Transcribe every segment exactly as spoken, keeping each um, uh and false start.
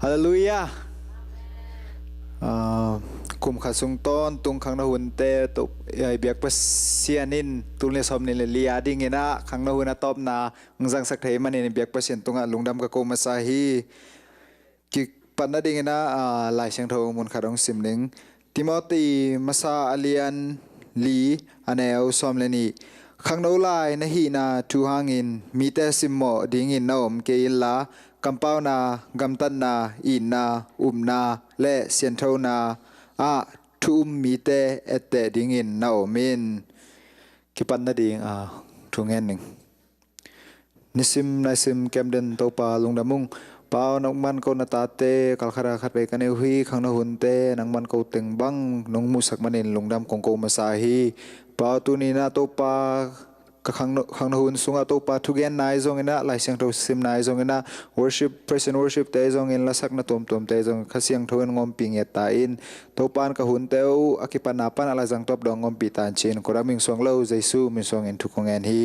Halleluiah. Ah, kum khat sung tawntung khangno hunte to, eh, biak Pasian in tul nih sawm nih le li a dingin ah khangno hun a tawpna hong zangsak thei manin biak Pasian tungah lungdam ka ko masa hi. Kipat nadingin ah, ah, Lai Siangtho mun khat hong sim ning. Timoti masa a lian li a neu sawm le nih. Khangno lai na hihna thu hangin mite simmawh dingin na om kei inla, kampauna, gamtatna, itna, upna le sianthona ah thu um mite etteh dingin na om in. Kipat nading, ah, thu ngen ning. Nisim naisim kem den Topa lungdam ung. Pa aw, nangman ko na tate kalkhat a khatvei ka nei uh hi. Khangno hunte nangman ko teng bang nong muhsak manin lungdam kong ko masa hi. Pa aw, tuni-in ah Topa ka khangno, khangno hun sungah Topa thugenna ahi zongin ah, Lai Siangtho simna ahi zongin ah, worship, praise and worship te ahi zongin, lasakna tuamtuam te ahi zongin Kha Siangtho in hong ompih ngiat ta in. Topa in ka hunte uh a kipatna pan a laizang tawp dong hong ompih ta in ci-in, ko dang min suang lo Jesu min suangin thu kong ngen hi.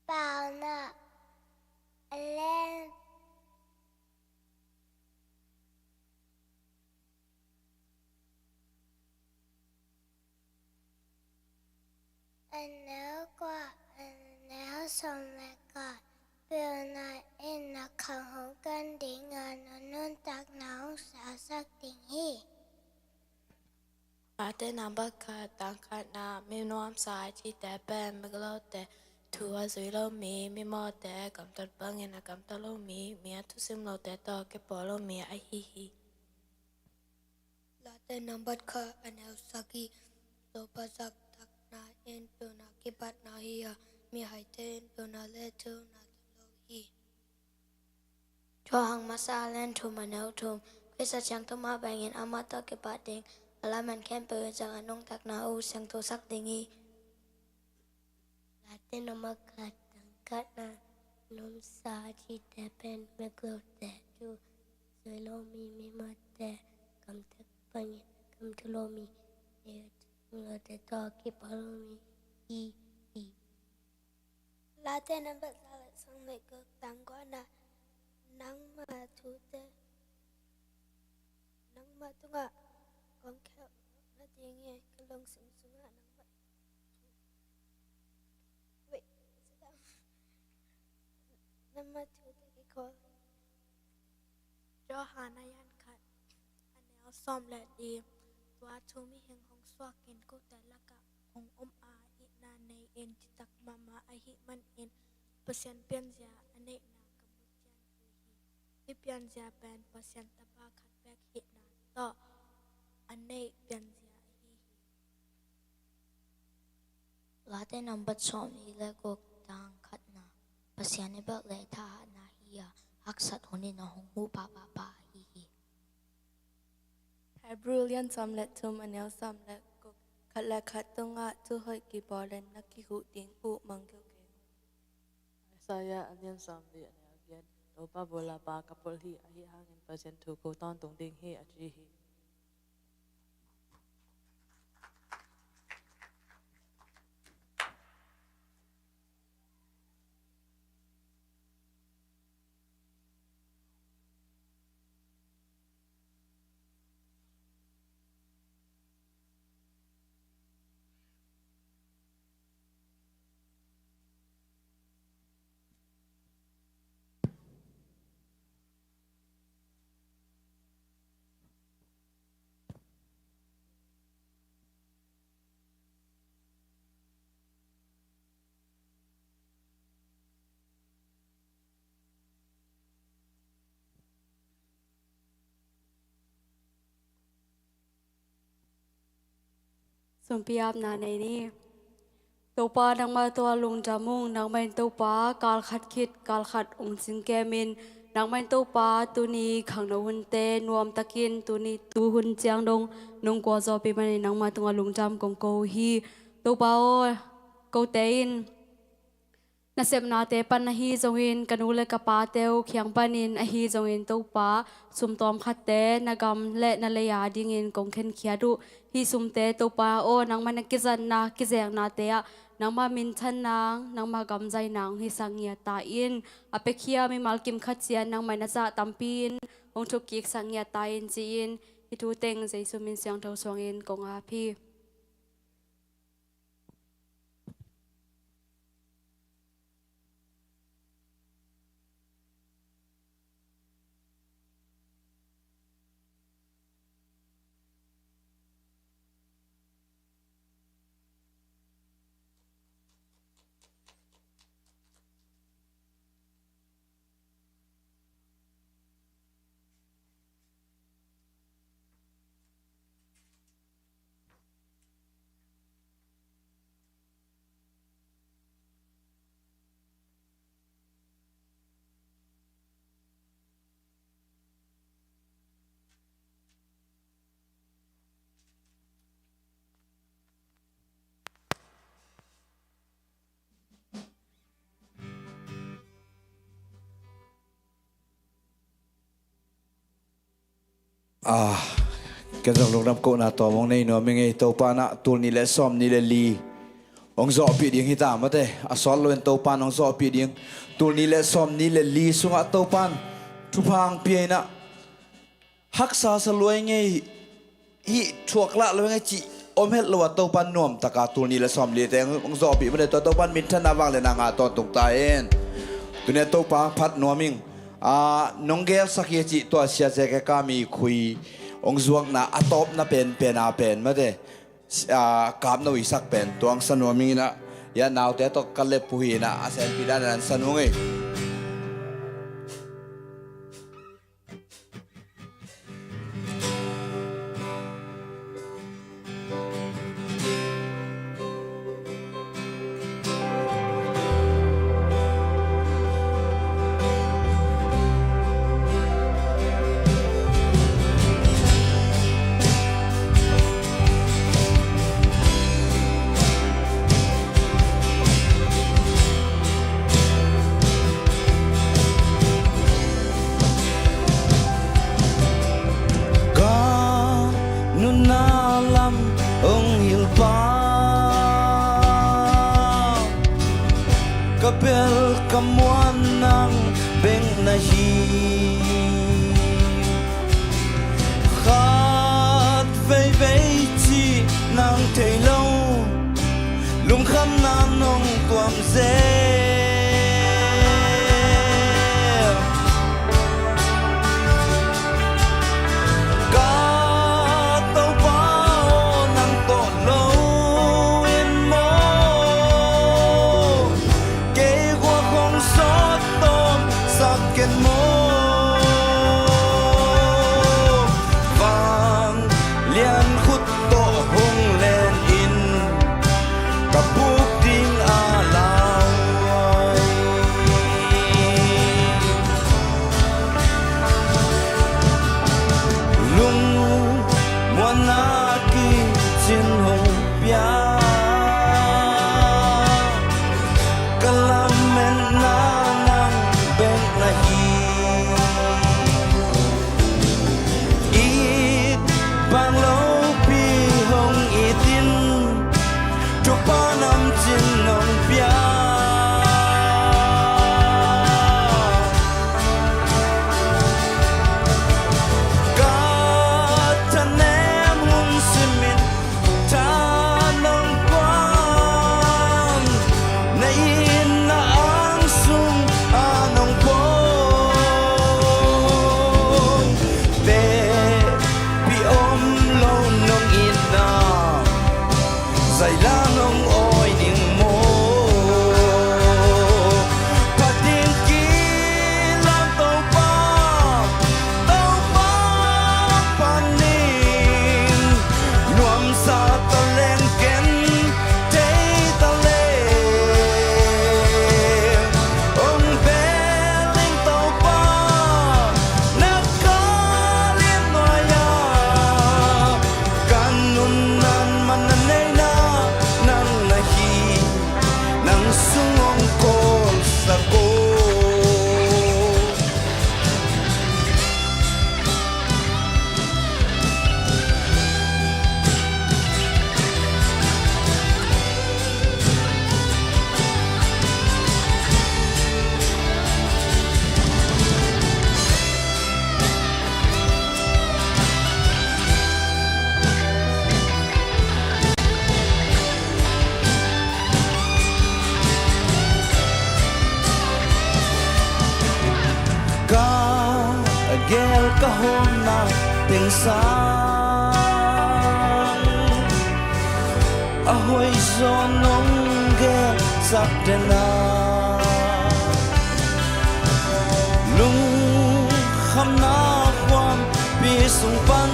Paunak a lian a neu kua, a neu sawm le kua. Pilna in na khang hong kan ding a, na nuntakna hong suaksak ding hi. Late nambat khat, tang khatna. Mi nuamsa a cihte pen miglote, thu a zui lo mi, mimawhte, gamtat bangin a gamtat lo mi, mi a thusim lote tawh kipawl lo mi ahi hi. Late nambat khat, a neu sagih. Topa zaktakna in pilna kipatna hi a, mihaite in pilna le thilna tang lo hi. Johan masa a lian thum, a neu thum. Khrist a ciangtho mah bangin amah tawh kipat ding, a lamen khempeuh in zang a nuntakna uh siangthosak ding hi. Late nambat khat, tang khatna. Nuamsa a cihte pen miglote, thu zui lo mi, mimawhte, gamtat bangin gamtat lo mi, mi a thusim lote tawh kipawl lo mi ahi hi. Late nambat za le sawm le guk, tang kuana. Nangma thute nangma tungah kong khel nading hi, ka lungsim sungah nangma thu, wait, sit down. Nangma thute kikhawl. Johan a lian khat, a neu sawm le li. Tua thu mihing hong suakin kote lakah hong om a, itna nei-in citak mahmah ahih manin Pasian pianzia a neihna ka mu cian uh hi. Hih pianzia pen Pasian Tapa khat bek hihna tawh a neih pianzia ahi hi. Late nambat sawmnih le guk, tang khatna. Pasian i biak le i thahatna hi a, haksat hunin a hong huh pahpah pa ahi hi. Hebrew lian sawm le thum, a neu sawm le guk. Khat le khat tungah thuhoih kibawlin na kihuh ding uh mang keu keng. Isaiah a lian sawmli, a neu giat. Topa bula pa ka pulh hi, ahi hangin Pasian thu ko tawntung ding hi, a ci hi. Sumpi apna nei ni. Topa, nangmah tua lungdam ung. Nangmah in Topa, kal khat khit kal khat ong cingkemin, nangmah in Topa, tuni khangno hunte nuamtakin, tuni tu hun ciang dong nong gualzawhpih manin nangmah tungah lungdam kong ko uh hi. Topa aw, kote in nasepnate pan ahi zongin, ka nu le ka pate uh kiang panin ahi zongin, Topa, sum tawmkhatte na gam le na lei a dingin kong khenkhiat uh. Hih sumte, Topa aw, nangmah na kizatna kizeknate ah nangmah minthan nang, nangmah gam zai nang hong hisak ngiat ta in. A piakhia mimal kim khat ciat nangmah na zah tampi in hong thukkiksak ngiat ta in, ci-in hih thu teng Jesu min siangtho suangin kong ap hi. Ah, ken zong lungdam kohna tawm hong nei nuam ing ei. Topa in ah tul nih le sawm nih le li hong zawhpih ding hi ta mate. A sawt loin Topa in hong zawhpih ding. Tul nih le sawm nih le li sungah Topa in thupha hong pia in ah, haksa sa lua ing ei, hih thuak lah lo ing ei cih om het lo a, Topa in nuamtaka tul nih le sawm nih le lite hong zawhpih mate. Tua Topa in minthanna, vangliatna ngah tawntung ta hen. Tuni a Topa phat nuam ing. Ah, nong gelsak hi a cih tua Sia Zek Kami Khui hong zuakna a tawpna penpen a pen mate, ah, kapno i sak pen tua hong sa nuam ing in ah, ya naute tawh ka lep uh hi in ah, a senpi dan in an sa nuam ing ei. Ka nunna lam hong hilhpa, ka bel ka muan nang bek na hi. Khat veivei cih nang thei lo, lungkhamna nong tuam zel. Ka Topa aw, nang tawh lo in maw, kei guak hong sawt tawm sak ken maw. Vanglian khut tawh hong len in, ka buk ding a lau Teng sang a hoih zaw nong gelsak den a, lungkhamna khuampi sung pan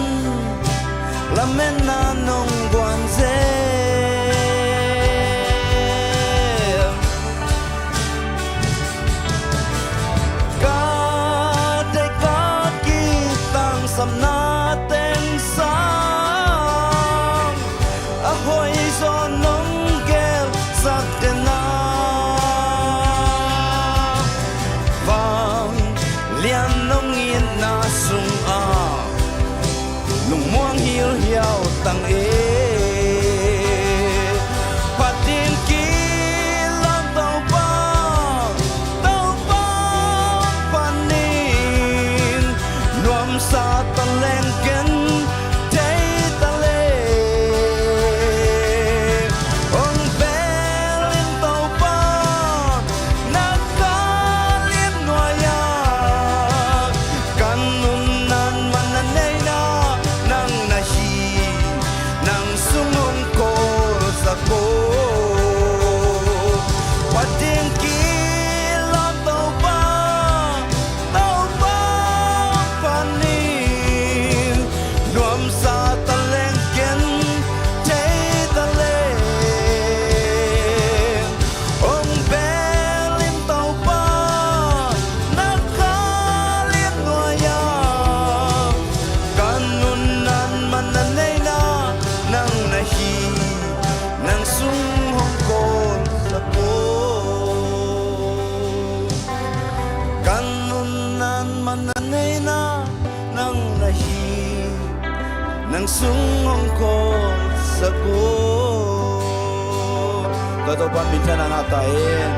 lametna nong guan zel. Ka deih ka kitangsapna teng sang a hoih zaw nong gelsak den a, vanglian nong itna sungah lungmuang hilhiau tang e. Phat ding kilam Topa, Topa panin nuamsa taleng ken thei taleng hong bel in Topa, na kalian nuai-ah ka nunnan man na neihna nang na hi, nang sung hong kawlsak o. Phat ding kilam Topa, Topa panin nuamsa taleng ken thei taleng hong bel in Topa, na kalian nuai-ah ka nunnan man na neihna nang na hi, nang sung hong kawlsak o. Ka nunnan man na neihna nang na hi, nang sung hong kawlsak o. Tua Topa minthanna ngah ta hen.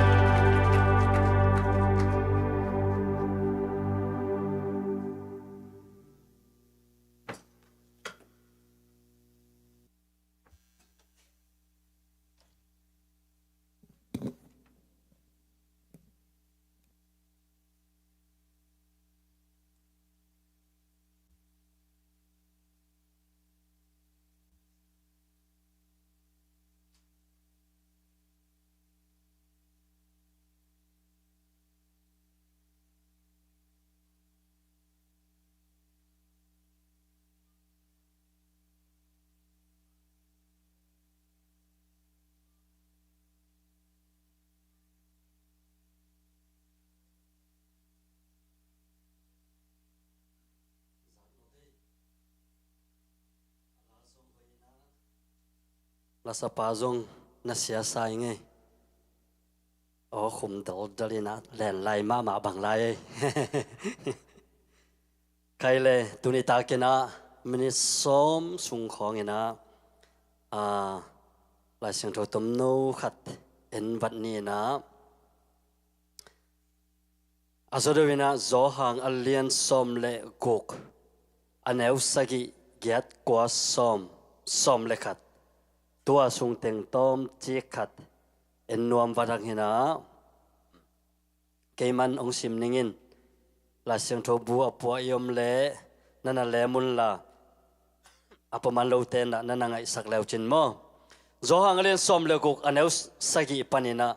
Lasapa zong na sia sa ing ei. Aw, khum daldal in ah len lai mahmah bang lai ei. Khai le tuni takin ah minit sawm sung khawngin ah, a, Lai Siangtho tomno khat en vat ni in ah, a zaw deuh in ah Johan a lian sawm le guk, a neu sagih, giat, kua, sawm, sawm le khat, tua sung teng tawmcik khat en nuam vat hang hi in ah, keiman hong sim ning in, Lai Siangtho bu a pua i om leh na na lem un la, a pua man lote in ah na na ngaihsak le uh cin maw. Johan a lian sawm le guk, a neu sagih panin ah,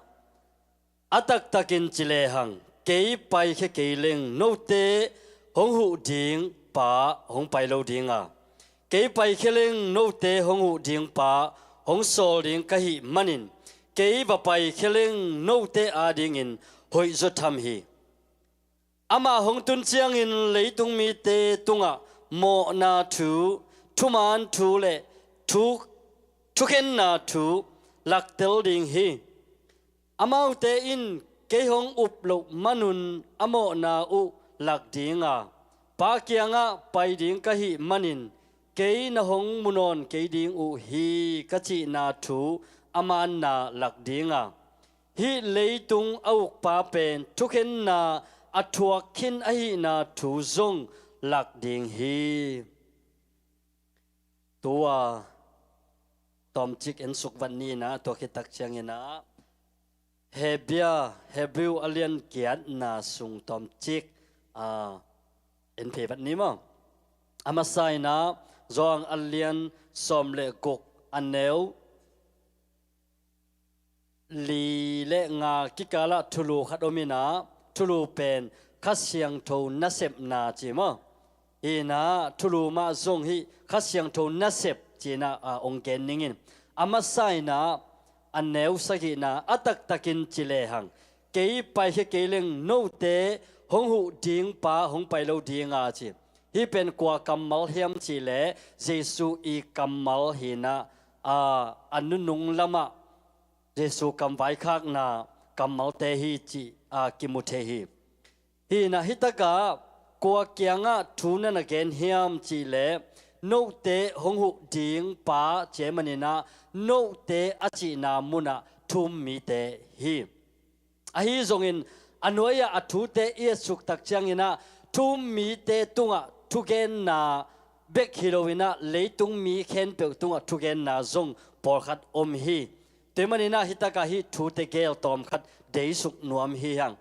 a taktakin ci lehang, kei paikhia kei leng note hong huh ding Pa hong pai lo ding a, kei paikhia leng note hong huh ding Pa hong sawl ding ka hih manin, kei va paikhia leng note adingin hoih zaw tham hi. Amah hong tun ciangin leitung mite tungah mawhna thu, thuman thu le thu, thukhenna thu laktel ding hi. Amaute in kei hong up loh manun a mawhna uh lak ding a, Pa kiangah pai ding ka hih manin, kei na hong mu nawn kei ding uh hi, ka cihna thu a manna lak ding a, hih leitung a ukpa pen thukhenna a thuak khin ahihna thu zong lak ding hi. Tua tawmcik en suk vat ni in ah, tua khit tak ciangin ah Hebia, Hebrew a lian giatna sung tawmcik, a, en phei vat ni maw. A masa in ah Johan a lian sawm le guk, a neu li le nga kikalah thulu khat om in ah, thulu pen Kha Siangtho nasepna ci maw? Hi in ah thulu mah zong hih Kha Siangtho nasep ci in ah, a, hong gen ning in. A masa in ah, a neu sagihna, a taktakin ci lehang, kei paikhia kei leng note hong huh ding pa hong pai lo ding a ci. Hih pen kua kammal hiam cih leh Jesu i kammal hi in ah, a, a nunung lamah Jesu kamvaikhakna kammalte hi cih, a, kimu thei hi. Hi in ah hih takah kua kiangah thu na na gen hiam cih leh note hong huh ding pa ci ahih manin ah note a cihna munah thu-um mite hi. Ahi zongin a nuai-ah a thute i etsuk tak ciangin ah thu-um mite tungah thugenna bek hi lo in ah leitung mi khempeuh tungah thugenna zong pawlkhat om hi. Tua ahih manin ah hih takah hih thute geel tawm khat deisuk nuam hi hang.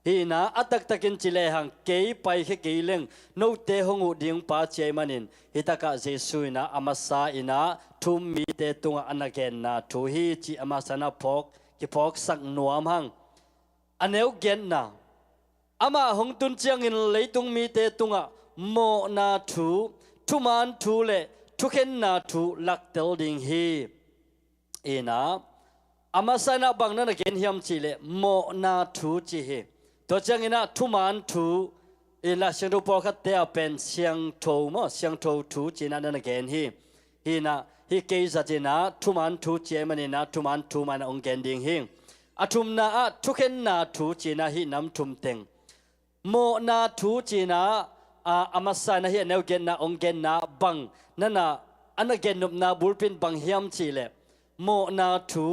Hi in ah a taktakin ci lehang, kei paikhia kei leng note hong huh ding pa ci ahih manin, hih takah Jesu in ah a masa in ah thu-um mite tungah a na genna thu hi cih a masa in ah phawk, kiphawksak nuam hang. A neu giatna, amah hong tun ciangin leitung mite tungah mawhna thu, thuman thu le thukhenna thu laktel ding hi. Hi in ah a masa in ah bang na na gen hiam cih leh mawhna thu ci hi. Tua ciangin ah thuman thu, i Lai Siangtho pawlkhatte ah pen siangtho maw, siangtho thu ci in ah na na gen hi. Hi in ah hih kei zat in ah thuman thu ci ahih manin ah thuman thu mah in ah hong gen ding hi. A thumna ah thukhenna thu ci in ah hih nam thum teng. Mawhna thu ci in ah, a, a masa in ah hih a neu giatna hong genna bang na na, a na gennopna bulpi in bang hiam cih leh mawhna thu,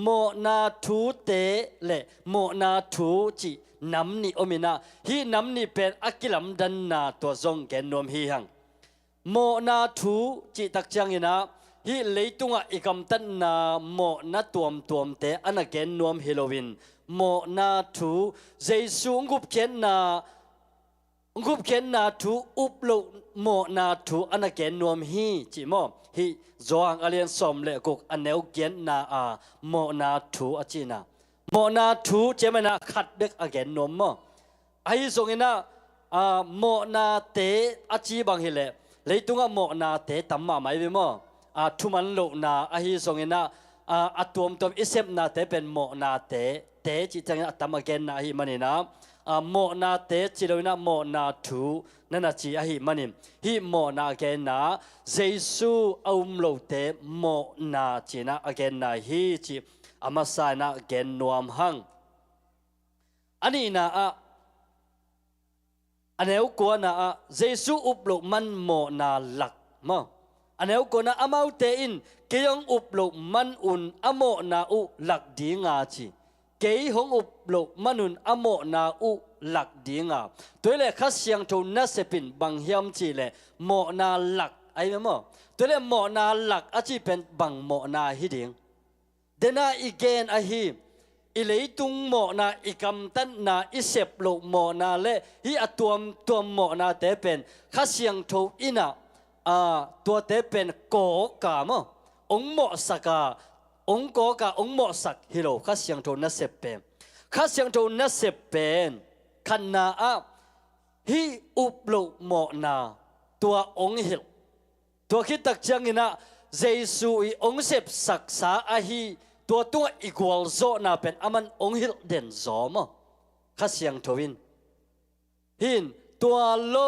mawhna thute le mawhna thu cih nam nih om in ah, hih nam nih pen a kilamdanna tua zong gen nuam hi hang. Mawhna thu cih tak ciangin ah hih leitungah i gamtatna mawhna tuamtuamte a na gen nuam hi loin, mawhna thu, Jesu hong gupkhiatna, hong gupkhiatna thu up loh mawhna thu a na gen nuam hi cih maw? Hih Johan a lian sawm le guk, a neu giatna a mawhna thu a cihna. Mawhna thu ci ahih manin ah khat bek a gen nuam maw? Ahi zongin ah, a, mawhnate a ci bang hi leh leitungah mawhnate tam mahmah hi ve maw? A, thuman lohna ahi zongin ah, a, a tuamtuam i sepnate pen mawhnate, te cih ciangin a tam a genna ahih manin ah, a, mawhnate ci loin ah mawhna thu na na ci ahih manin, hih mawhna a genna, Jesu a um lote mawhna ci in ah a genna hi cih a masa in ah gen nuam hang. A nihna ah, a neu kuana ah Jesu up loh man mawhna lak maw? A neu kuana, amaute in kei hong up loh manun a mawhna uh lak ding a ci. Kei hong up loh manun a mawhna uh lak ding a. Tua hi leh Kha Siangtho nasep in bang hiam cih leh mawhna lak ahi ve maw? Tua hi leh mawhna lak a cih pen bang mawhna hi ding? Dena i gen ahi, i leitung mawhna, i gamtatna, i sep loh mawhna le hih a tuamtuam mawhnate pen Kha Siangtho in ah, a, tuate pen kawka maw, hong mawhsak a, hong kawka, hong mawhsak hi lo Kha Siangtho nasep pen. Kha Siangtho nasep pen khatna ah hih up loh mawhna tua hong hilh. Tua khit tak ciangin ah Jesu i hong sepsaksa ahi, tua tungah i gualzawhna pen aman hong hilh den zaw maw? Kha Siangtho in. Hin, tua lo,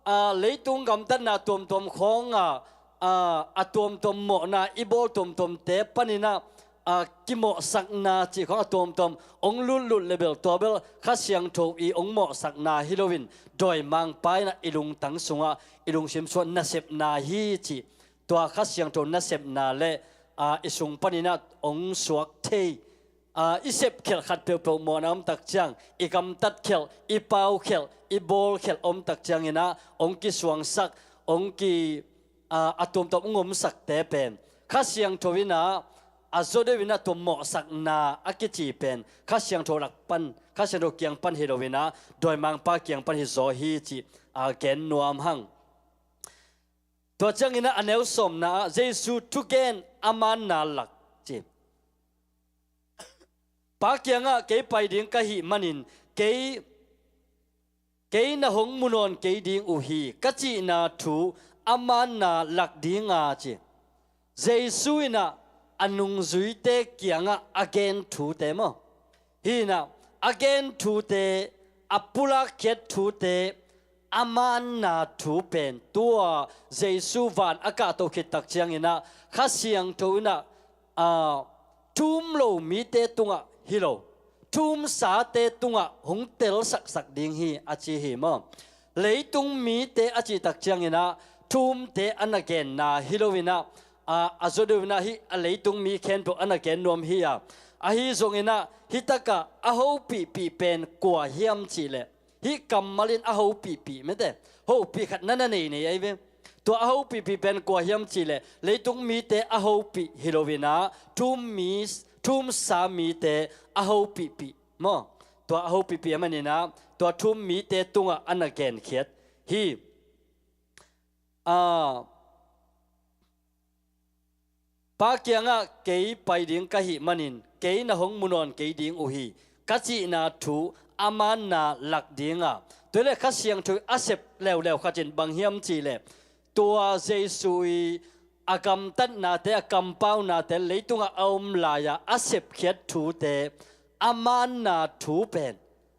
a, leitung gamtatna tuamtuam khawng a, a, a tuamtuam mawhna i bawl tuamtuamte panin ah, a, kimawhsakna cih khawng a tuamtuam hong lutlut le bel, tua bel Kha Siangtho i hong mawhsakna hi loin, dawimangpa in ah i lungtang sungah, i lungsim sungah nasepna hi cih, tua Kha Siangtho nasepna le, a, i sung panin ah hong suak thei, a, i sepkhelh khat peuhpeuh mawhna om tak ciang, i gamtat khelh, i pau khelh, i bawl khelh om tak ciangin ah hong kisuangsak, hong ki, a, a tuamtuam hong omsakte pen Kha Siangtho in ah a zaw deuh in ah tua mawhsakna a kici pen Kha Siangtho lak pan, Kha Siangtho kiang pan hi loin ah dawimangpa kiang pan hi zaw hi cih, a, gen nuam hang. Tua ciangin ah a neu sawmna ah Jesu thugen a manna lak ci. Pa kiangah kei pai ding ka hih manin kei, kei na hong mu nawn kei ding uh hi ka cihna thu a manna lak dinga ci. Jesu in ah a nungzuite kiangah a gen thute maw, hi in ah a gen thute, a pulak khiat thute a manna thu pen tua Jesu van a kahto khit tak ciangin ah Kha Siangtho in ah, aa, thu um lo mite tungah hi lo, thu um sate tungah hong telsaksak ding hi a ci hi maw. Leitung mite a cih tak ciangin ah thu umte a na genna hi lo in ah, aa, a zaw deuh in ah hih a leitung mi khempeuh a na gen nuam hi a, ahi zongin ah hih takah a hopihpih pen kua hiam cih leh, hih kammal in a hopihpih mete, hopih khat na na nei nei ahi ve. Tua a hopihpih pen kua hiam cih leh leitung mite a hopih hi lo in ah thu um mi, thu um sa mite a hopihpih maw. Tua a hopihpih a manin ah tua thu um mite tungah a na genkhiat hi. Aa, Pa kiangah kei pai ding ka hih manin kei na hong mu nawn kei ding uh hi ka cihna thu a manna lak dinga, tua hi leh Kha Siangtho a sep leuleu khat in bang hiam cih leh, tua Jesu i a gamtatnate, a kampaunate, leitungah a om lai-a a sepkhiat thute a manna thu pen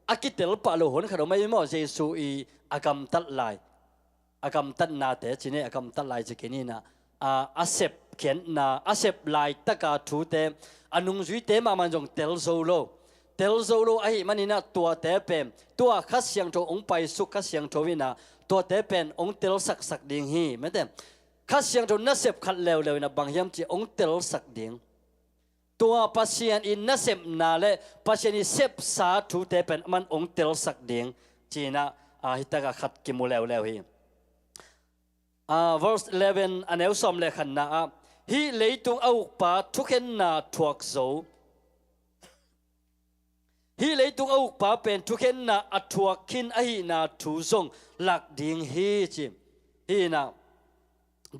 a kitel pah lo hun khat om ahi maw. Jesu i a gamtat lai, a gamtatnate ci ni, a gamtat lai ci kei ni in ah, a, a sepkhiatna, a sep laitaka thute, a nungzuite mahmah in zong tel zo lo. Tel zo lo ahih manin ah tuate pen tua Kha Siangtho hong paisuk, Kha Siangtho in ah tuate pen hong telsaksak ding hi mete. Kha Siangtho nasep khat leuleu in ah bang hiam cih hong telsak ding. Tua Pasian i nasepna le Pasian i sepsa thute pen aman hong telsak ding ci in ah, aa, hih takah khat kimu leuleu hi. Aa, verse eleven, a neu sawm le khatna ah, hih leitung a ukpa thukhenna thuak zo, hih leitung a ukpa pen thukhenna a thuak khin ahihna thu zong lak ding hi ci. Hi in ah,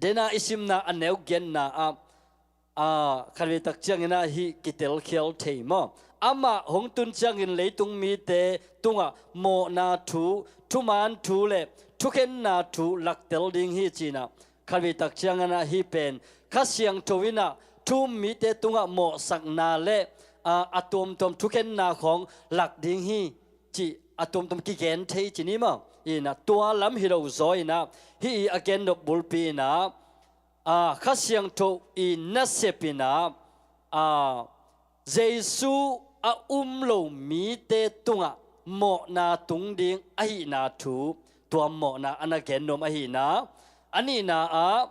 dena i simna a neu giatna ah, aa, khatvei tak ciangin ah hih kitelkhial thei maw. Amah hong tun ciangin leitung mite tungah mawhna thu, thuman thu le thukhenna thu laktel ding hi ci in ah, khatvei tak ciangin ah hih pen Kha Siangtho in ah thu um mite tungah mawhsakna le, aa, a tuamtuam thukhenna khawng lak ding hi cih a tuamtuam kigen thei ci ni maw. Hi in ah tua lam hi lo zaw in ah hih i a gen nop bulpi in ah, aa, Kha Siangtho i nasep in ah, aa, Jesu a um lo mite tungah mawhna tung ding ahihna thu, tua mawhna a na gen nuam ahihna. A nihna ah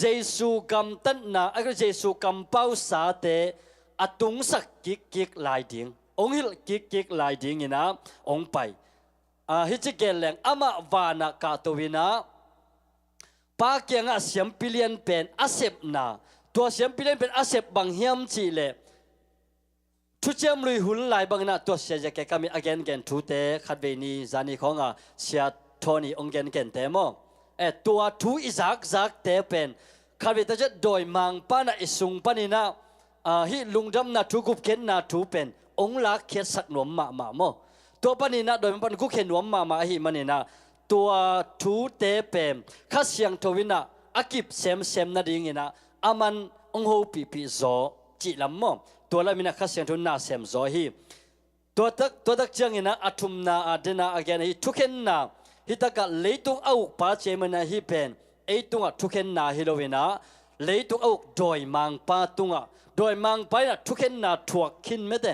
Jesu gamtatna, a Jesu kampausate a tungsak kikkik lai ding, hong hilh kikkik lai ding in ah hong pai. Aa, hih ci gen leng amah vanah kahto in ah Pa kiangah siampi lian pen a sepna, tua siampi lian pen a sep bang hiam cih leh, thuciam lui hun lai bangin ah tua Sia Zia Khe Kam in a gengen thute khatvei ni zani khawngah Sia Tony hong genkente maw. Eh, tua thu i zakzakte pen khatvei tak ciang dawimangpa in ah i sung panin ah, aa, hih lungdamna thu, gupkhiatna thu pen hong lakkhiatsak nuam mahmah maw. Tua panin ah dawimangpa in gupkhia nuam mahmah ahih manin ah tua thute pen Kha Siangtho in ah a kip semsem nadingin ah aman hong hopihpih zaw cih lam maw. Tua lamin ah Kha Siangtho in na sem zaw hi. Tua tak, tua tak ciangin ah a thumna ah dena a gen ahi thukhenna, hih takah leitung a ukpa ci ahih manin ah hih pen ei tungah thukhenna hi lo in ah leitung a uk dawimangpa tungah, dawimangpa in ah thukhenna thuak khin mete.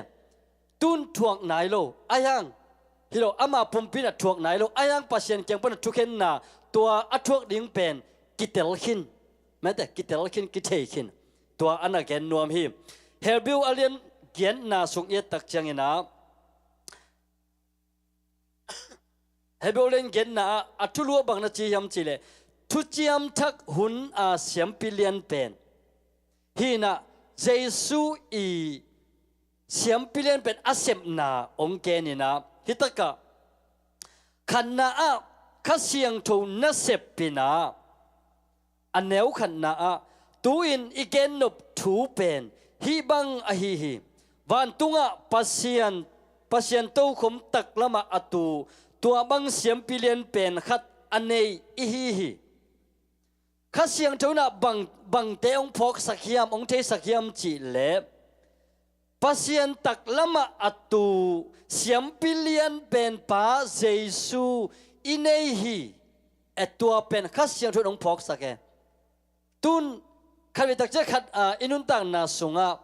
Tun thuak nai lo, ahi hang, hi lo, ama pumpi in ah thuak nai lo, ahi hang Pasian kiang pan ah thukhenna tua a thuak ding pen kitel khin mete, kitel khin, kithei khin. Tua a na gen nuam hi. Hebrew a lian giatna sung i et tak ciangin ah, Hebrew a lian giatna ah a thulu ah bang na ci hiam cih leh, thuciam thak hun a siampi lian pen, hi in ah Jesu i siampi lian pen a sepna hong gen in ah, hih takah khatna ah Kha Siangtho nasep in ah A neu khatna ah, tu-in i gennop thu pen hih bang ahi hi. Vantungah Pasian, Pasian tokhom taklamah a tu, tua bang siampi lian pen khat a nei i hi hi. Kha Siangtho in ah bang, bangte hong phawksak hiam, hong theisak hiam cih leh, Pasian taklamah a tu siampi lian pen pa Jesu i nei hi. E, tua pen Kha Siangtho in hong phawksak e. Tun khat vei takciang khat, a, i nuntakna sungah,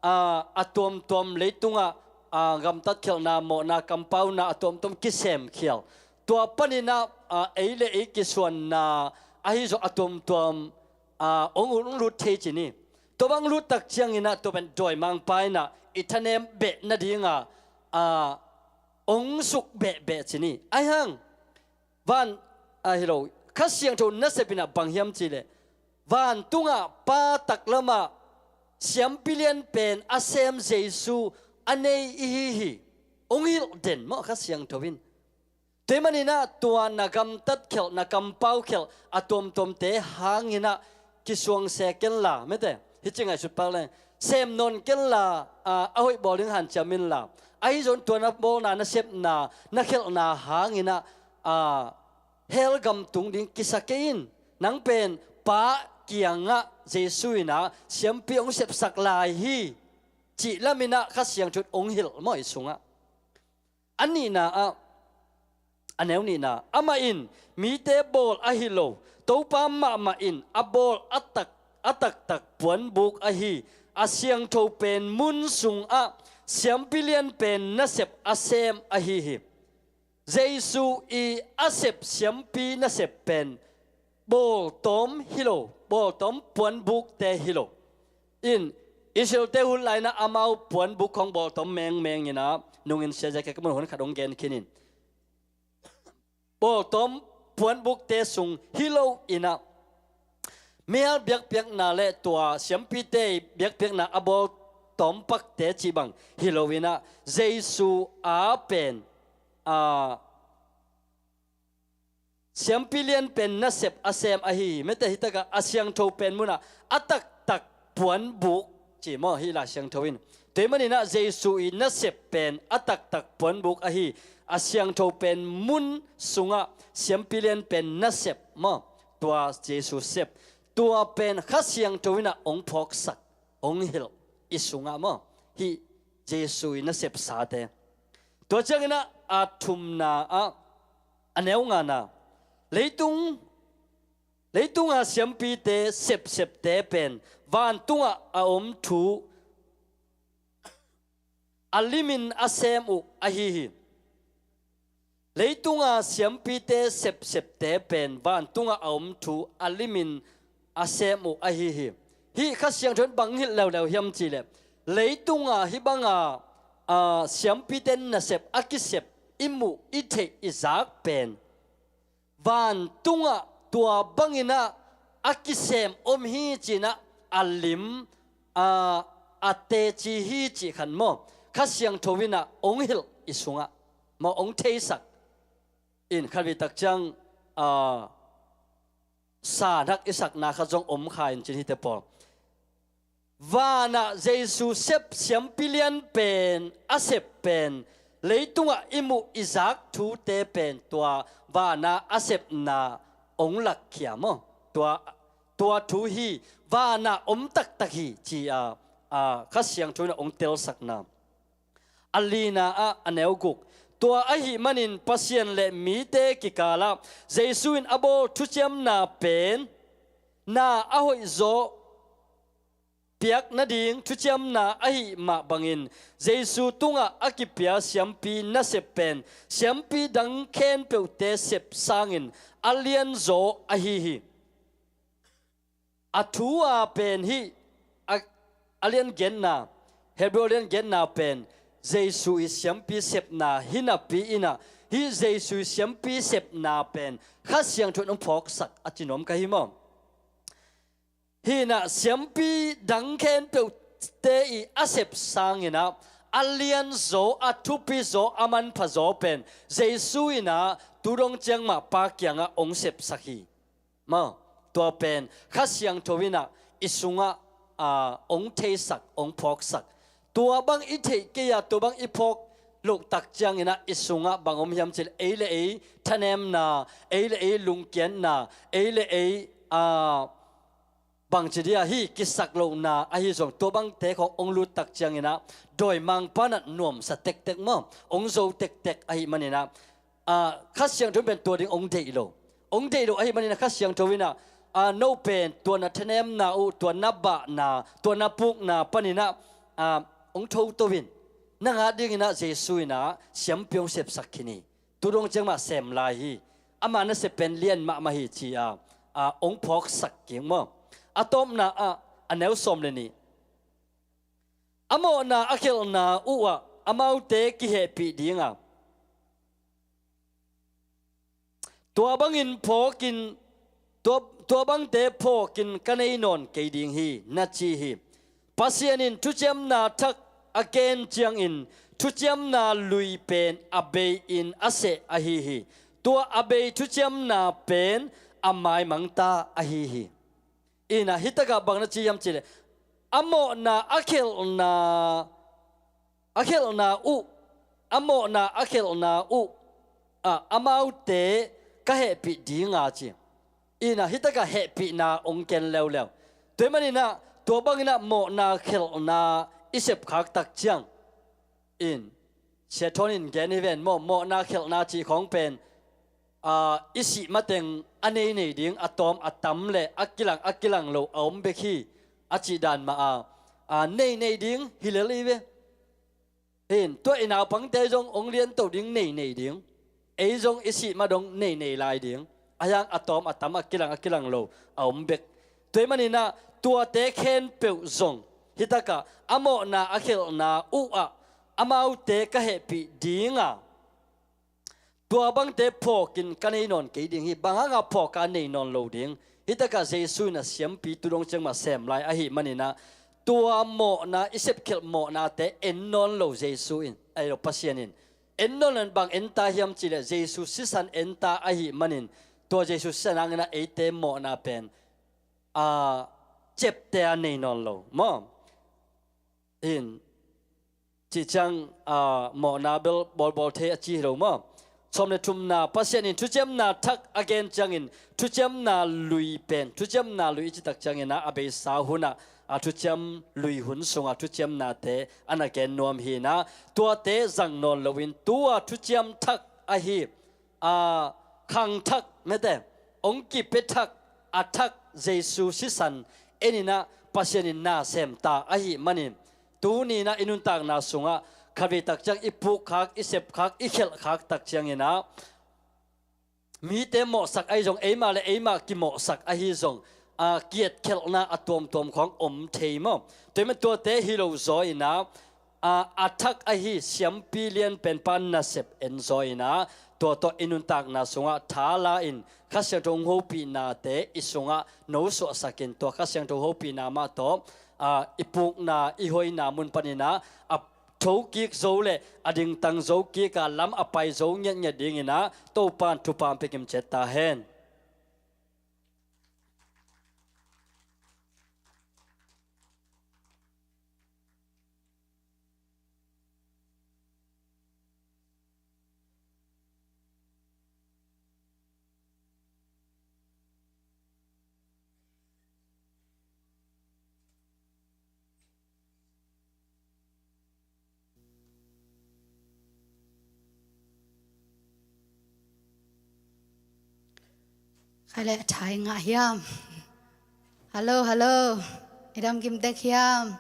a, a tuamtuam leitungah, a, gamtat khialhna, mawhna, kampauna a tuamtuam kisem khial. Tua panin ah, a, ei le ei kisuanna ahi zong a tuamtuam, a, hong, hong lut thei ci ni. Tua bang lut takciangin ah tua pen dawimangpa in ah i thanem beh nadingah, a, hong suk behbeh ci ni. Ahi hang, van, a, hi lo, Kha Siangtho nasep in ah bang hiam cih leh, vantungah Pa taklamah siampi lian pen a sem Jesu a nei i hi hi. Hong hilh den maw Kha Siangtho in. Tua ahih manin ah tua na gamtat khialh, na kampau khialh a tuamtuamte hangin ah kisuang se kenla, mete, hih ci ngaihsut pak leng, sem nawn kenla, a, a hoih bawl ding hanciam inla, ahi zong tua na bawlna, na sepna, na khialhna hangin ah, a, hell gam tung ding kisa kei in. Nang pen Pa kiangah Jesu in ah siampi hong sepsak lai hi, cih lamin ah Kha Siangtho in hong hilh maw i sungah. A nihna ah, a neu nihna, amah in mite bawl ahi lo, Topa mahmah in a bawl a tak, a taktak puanbuk ahi, a siangtho pen mun sungah siampi lian pen nasep a sem ahi hi. Jesu i a sep siampi nasep pen bawltawm hi lo, bawltawm puanbukte hi lo. In, Israelte hun lai-in ah amau puanbuk khawng bawltawm mengmeng in ah, nungin siazia kei ka mun hun khat hong gen khin in. Bawltawm puanbukte sung hi lo in ah, mihal biakpiakna le tua siampite biakpiakna a bawltawm pakte cih bang hi lo in ah, Jesu a pen, a, siampi lian pen nasep a sem ahi hi. Mete, hi takah a siangtho pen munah a taktak puanbuk ci maw, hih Lai Siangtho in. Tua ahih manin ah Jesu i nasep pen a taktak puanbuk ahi, a siangtho pen mun sungah siampi lian pen nasep maw, tua Jesu sep, tua pen Kha Siangtho in ah hong phawksak, hong hilh i sungah maw, hih Jesu i nasepsate. Tua ciangin ah a thumna ah, a neu ngana, leitung, leitunga siampite sepsepte pen vantungah a om thu a limin a sem uh ahi hi. Leitunga siampite sepsepte pen vantungah a om thu a limin a sem uh ahi hi. Hih Kha Siangtho in bang hilh leuleu hiam cih leh, leitunga hih banga, a, siampite nasep a kisep i muh i theih i zak pen vantungah tua bangin ah a kisem om hi ci-in ah a lim, a, a teci hi cih khat maw, Kha Siangtho in ah hong hilh i sungah maw, hong theisak. In khat vei takciang, a, sa nak i sakna khat zong om kha in cin hite pawl. Vanah Jesu sep siampi lian pen, a sep pen, leitungah i muh i zak thute pen tua vana a sepna hong lakkhia maw? Tua, tua thu hi, vanah om taktak hi ci-a, a, Kha Siangtho in ah hong telsakna. A lina ah, a neu guk, tua ahih manin Pasian le mite kikalah Jesu in a bawl thuciamna pen na a hoihzaw piak nading thuciamna ahih mah bangin Jesu tungah a kipia siampi nasep pen siampi dang khempeuhte sep sangin a lianzaw ahi hi. A thu a pen hih, a, a liangenna, Hebrew liangenna pen Jesu i siampi sepna hi napi in ah, hih Jesu i siampi sepna pen Kha Siangtho in hong phawksak a ci nuam ka hi maw? Hi in ah siampi dang khempeuhte i a sep sangin ah a lianzaw, a thupizaw, a manphazaw pen Jesu in ah tu dong ciang mah Pa kiangah hong sepsak hi. Maw, Tua pen Kha Siangtho in ah i sungah, aa, hong theisak, hong phawksak. Tua bang i theih kei a, tua bang i phawk loh tak ciangin ah i sungah bang om hiam cih leh, ei le ei thanemna, ei le ei lungkiatna, ei le ei, aa, bangci dia hih kisak lohna ahi zong, tua bangte khawng hong lut tak ciangin ah dawimangpa'n ah nuamsa tektek maw, hong zo tektek ahih manin ah, aa, Kha Siangtho in pen tua ding hong deih lo. Hong deih lo ahih manin ah Kha Siangtho in ah, aa, no pen tua na thanemna uh, tua na bahna, tua na pukna panin ah, aa, hong thoto in, nang a dingin ah Jesu in ah siampi hong sepsak khin hi. Tu dong ciang mah sem lai hi. Ama nasep pen lian mahmah hi ci-a, aa, hong phawksak kik maw. A tawpna ah, a neu sawm le nih. A mawhna a khelhna uh ah amaute kihehpih ding a, tua bangin phawkin, tua, tua bangte phawkin ka nei nawn kei ding hi, na ci hi. Pasian in thuciamna thak a gen ciangin thuciamna lui pen a bei-in a seh ahi hi. Tua a bei thuciamna pen a maimangta ahi hi. Ina, hitakah bang na ci hiam cih leh, a mawhna a khelhna, a khelhna uh, a mawhna a khelhna uh, a, amaute ka hehpih ding a ci. Ina, hitakah hehpihna hong ken leuleu. Tua ahih manin ah, tua bangin ah mawhna khelhna i sepkhak tak ciang in, Sia Thawn in gen hi ven maw, mawhna khelhna cih khawng pen, aa, i sih mateng a nei nei ding, a tawm a tam le a kilang a kilang lo a om bek hi, a cih dan mah a, aa, nei nei ding hi lel hi ve. Hin, tua i naupangte zong hong lianto ding nei nei ding. Ei zong i sih ma dong nei nei lai ding. A hiang a tawm a tam a kilang a kilang lo a om bek. Tua ahih manin ah tuate khempeuh zong hitakah a mawhna a khelhna uh ah amaute ka hehpih ding a, tua bangte phawkin ka nei nawn kei ding hi. Bang hanga phawk a nei nawn lo ding? Hitakah Jesu in a siampi tu dong ciang mah sem lai ahih manin ah, tua mawhna, i sepkhelh mawhnate en nawn lo Jesu in, ahi lo Pasian in. En nawn lo in bang en ta hiam cih leh Jesu sisan en ta ahih manin, tua Jesu sisan hangin ah eite mawhna pen, aa, ciapteh a nei nawn lo maw. Hin, cih ciang, aa, mawhna bel bawlbawl thei a ci hi lo maw. Sawm le thumna, Pasian in thuciamna thak a gen ciangin thuciamna lui pen, thuciamna lui i cih tak ciangin ah a beisa hun ah, a thuciam lui hun sungah thuciamnate a na gen nuam hi-in ah, tuate zang nawn loin tua thuciam thak ahi, aa, khangthak mete, hong kipia thak, a thak Jesu sisan en in ah Pasian in na sem ta ahih manin, tuni in ah i nuntakna sungah khatvei tak ciang i pukkhak, i sepkhak, i khelhkhak tak ciangin ah, mite mawhsak ahi zong, eimah le eimah kimawhsak ahi zong, aa, kietkhelhna a tuamtuam khawng om thei maw. Tua ahih manin tuate hi lo zaw in ah, aa, a thak ahi siampi lian penpa nasep en zaw in ah, tua tawh i nuntakna sungah tha la in Kha Siangtho hong hopihnate i sungah nosuahsak in, tua Kha Siangtho hopihna mah tawh, aa, i pukna, i hoihna mun panin ah a thokik zo le a dingtang zo kik a, lam a pai zo ngiatngiat dingin ah Topa'n thupha hong pia kim ciat ta hen. Khai le thai ngah hiam? Hello, hello. I dam kim tek hiam?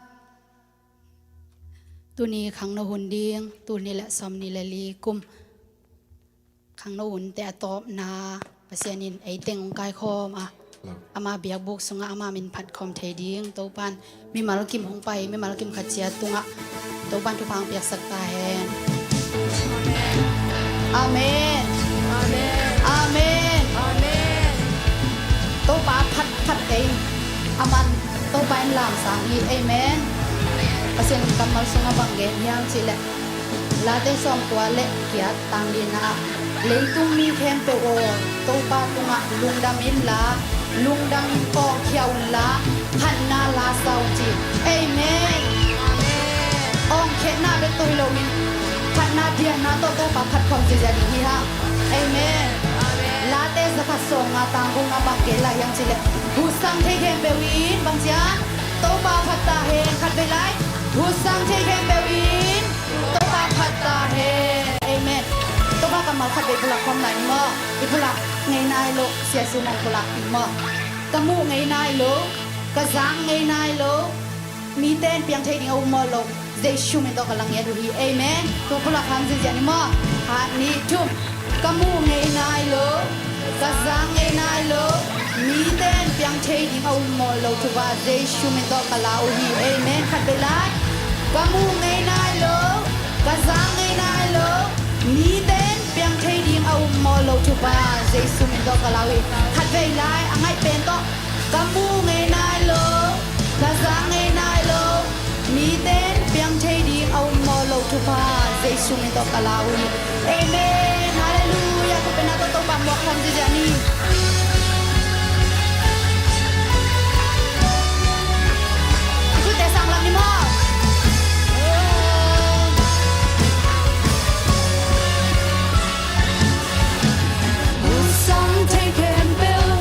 Tuni khangno hun ding, tul nih le sawmnih le li kum khangno hunte a tawpna Pasian in ei teng hong kaikhawm a, ama biakbuk sungah ama min phat khawm thei ding Topa'n mimal kim hong pai, mimal kim khat ciat tungah Topa'n thupha hong piaksak ta hen. Amen. Amen. Amen. Amen. Topa phat phat ei, aman Topa in lamsang hi. Amen. Pasian in kammal sungah bang gen hiam cih leh, Late sawmkua le giat, tang lina ah, leitung mi khempeuh aw, Topa tungah lungdam inla, Lungdam in awngkhia unla, phatna la sa un ci. Amen. Awngkhiatna bek tawh hi loin phatna dianna tawh Topa phat khawm ziazia ding hi hang. Amen. Late zakhat sawmnga tang gukna bang gen lai hiam cih leh, huhsang thei khempeuh in bang ci hiam? Topa phat ta hen. Khatvei lai, huhsang thei khempeuh in Topa phat ta hen. Amen. Topa kammal khatvei pulak khawm lai ni maw. I pulak ngei nai lo, siasu mong pulak ding maw. Ka muh ngei nai lo, ka zang ngei nai lo, mite in piang thei ding a um mawh lo, Jesu min tawh ka la ngiat uh hi. Amen. Tua pulak khawm ziazia ni maw. Khat, nih, thum. Ka muh ngei nai lo, ka zang ngei nai lo, mite in piang thei ding a um mawh lo thupha Jesu min tawh ka la uh hi. Amen. Khatvei lai. Ka muh ngei nai lo, ka zang ngei nai lo, mite in piang thei ding a um mawh lo thupha Jesu min tawh ka la uh hi. Khatvei lai, a ngaih pen tawh. Ka muh ngei nai lo, ka zang ngei nai lo, mite in piang thei ding a um mawh lo thupha Jesu min tawh ka la uh hi. Amen. Halleluiah. Thupina tawh Topa muak khawm ziazia ni. I khute sang lam ni maw. Huhsang thei khempeuh,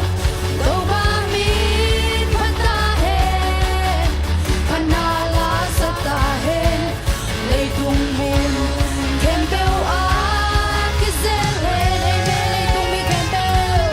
Topa min phat ta hen, phatna la sa ta hen. Leitung mun khempeuh ah kizel hen. Amen. Leitung mi khempeuh.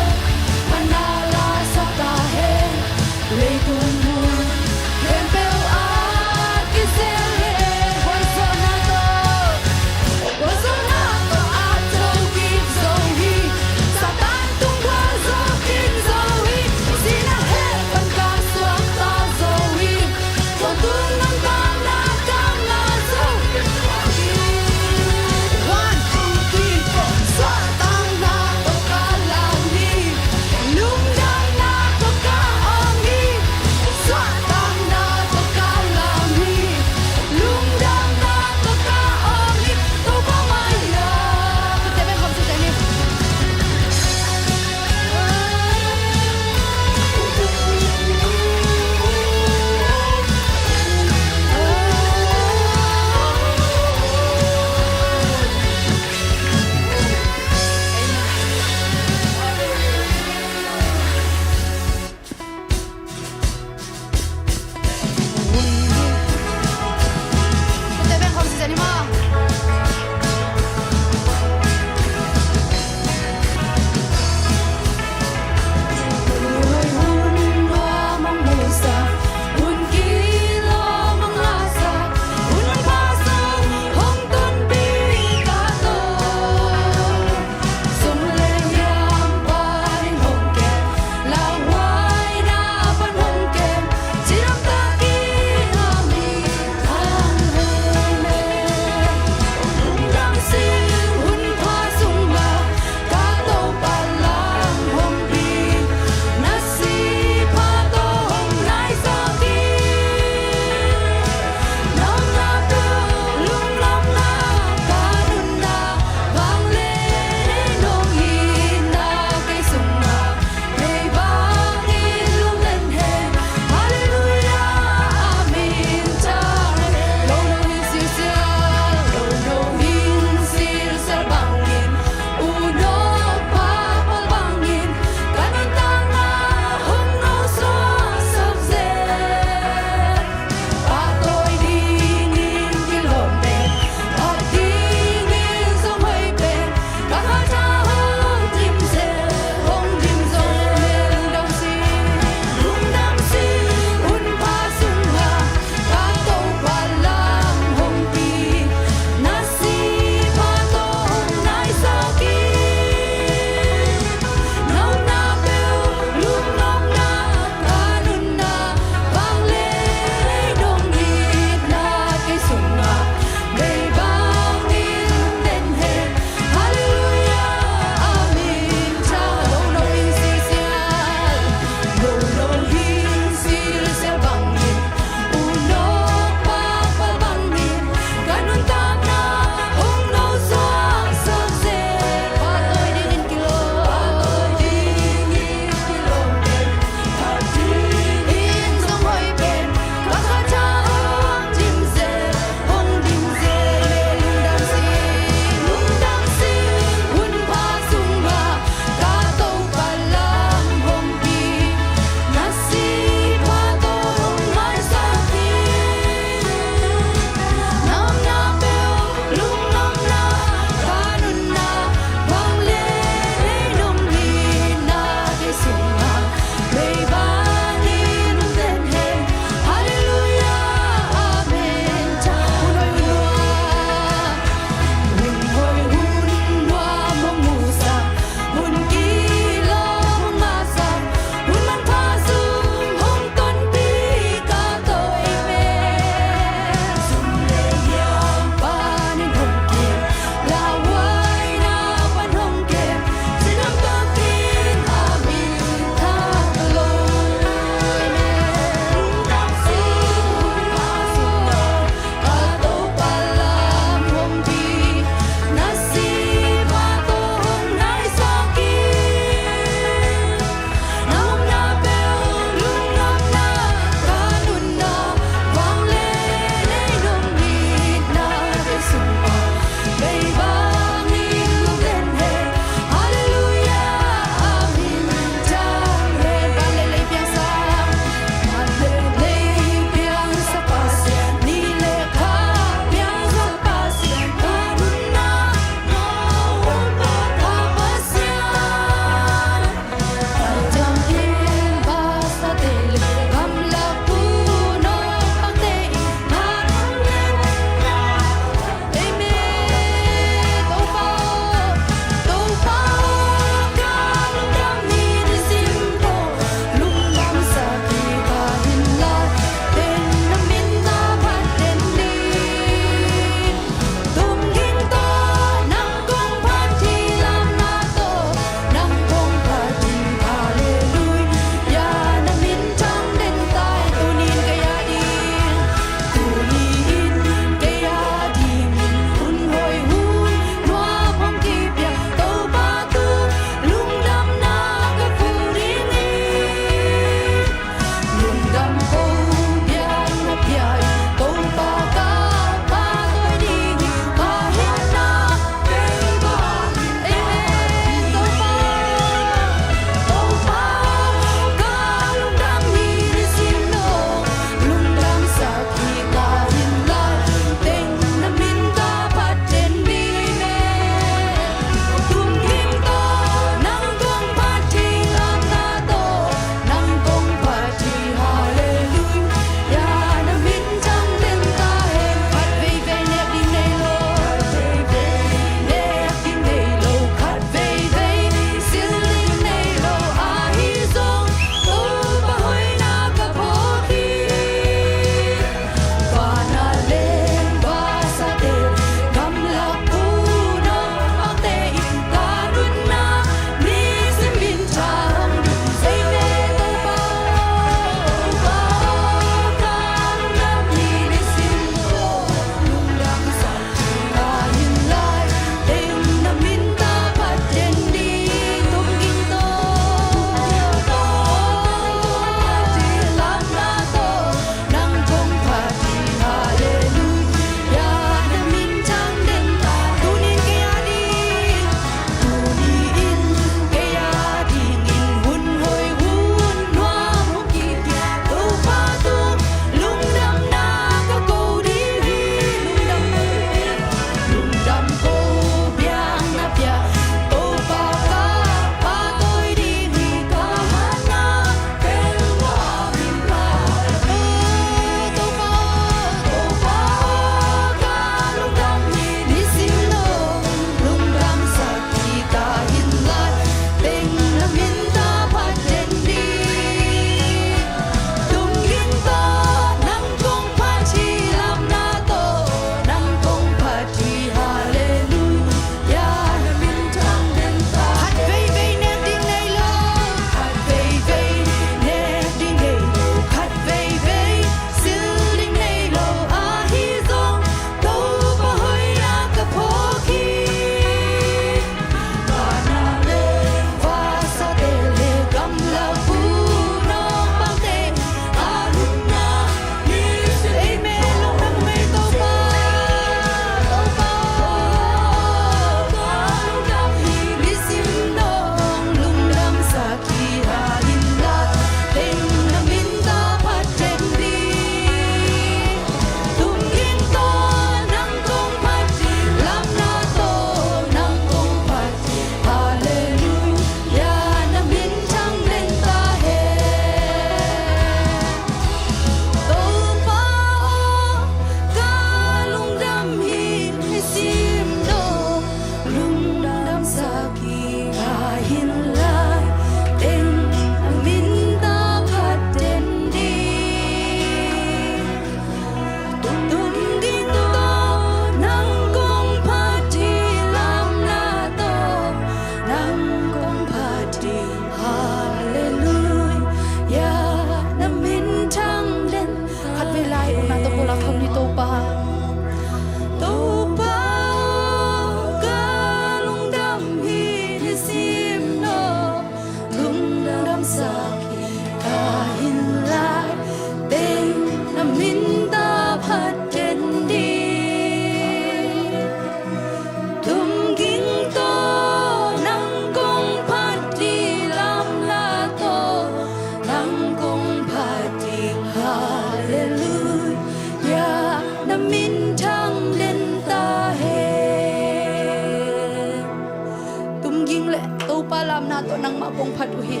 pongphat uh hi.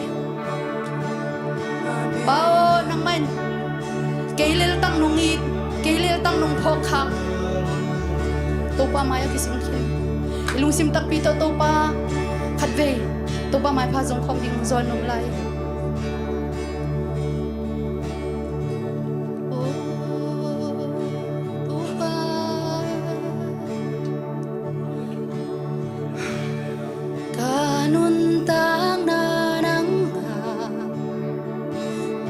Pa aw, nangmah in kei leltak nong it, kei leltak nong phawk khak. Topa mai-ah kisim khin. I lungsim takpi tawh Topa khatvei Topa maipha zong khawm ding zawn om lai. Aw Topa, ka nuntakna nangmah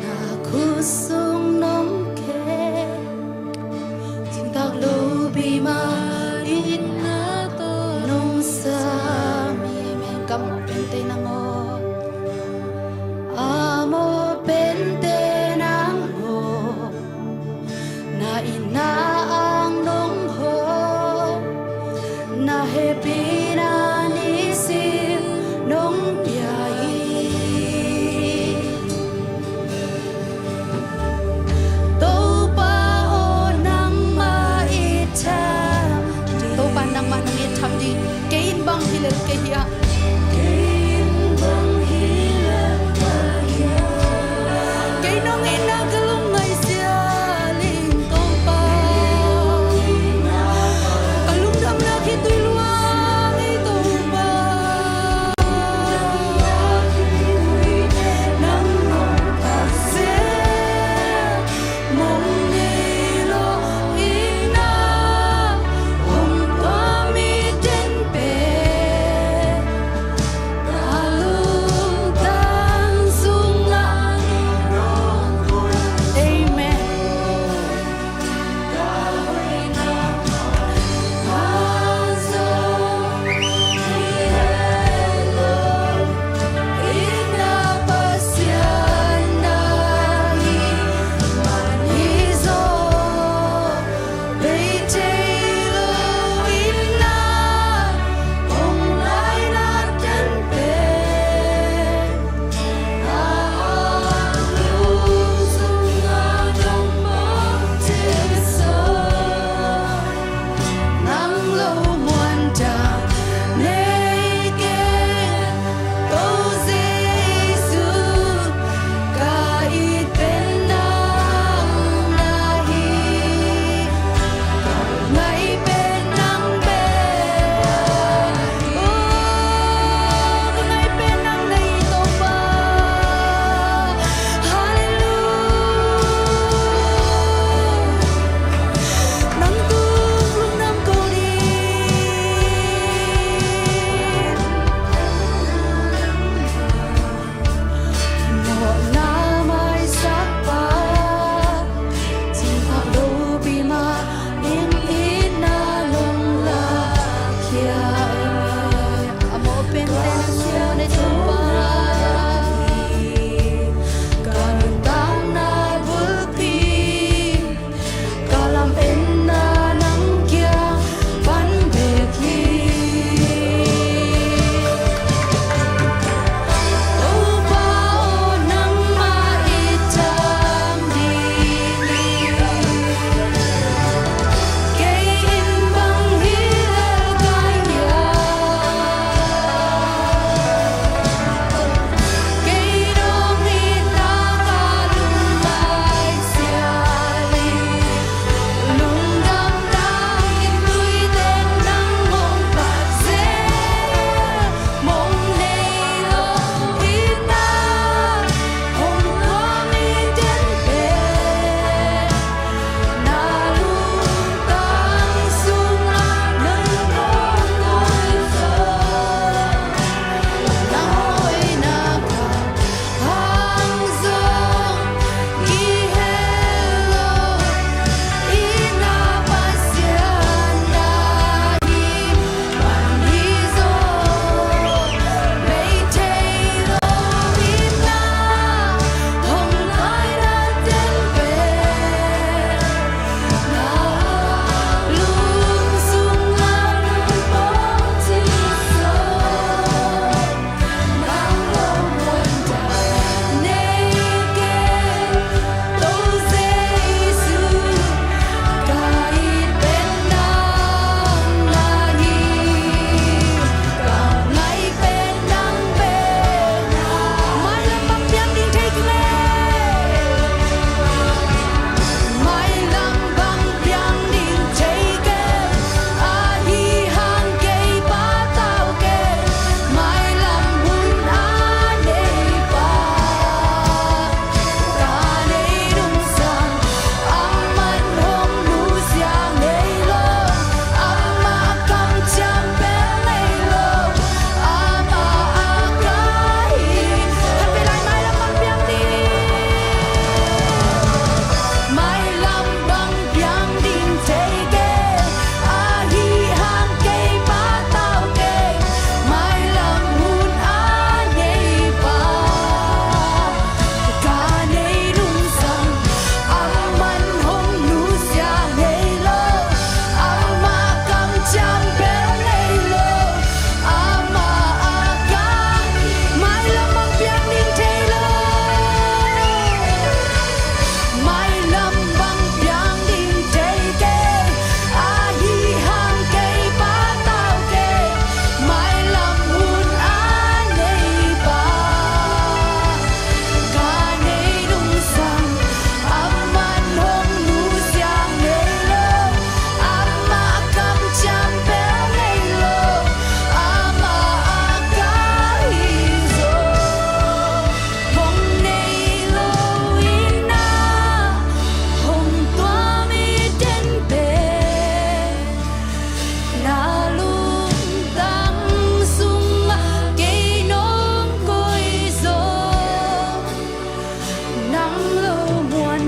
na khut sung nong khe. Cingtak lo pi manin na tawh nong sam hi. Amen. Ka mawh pente nang aw, a mawh pente nang aw. Na itna ang nong hawm, na hehpihna nisim nong pia hi.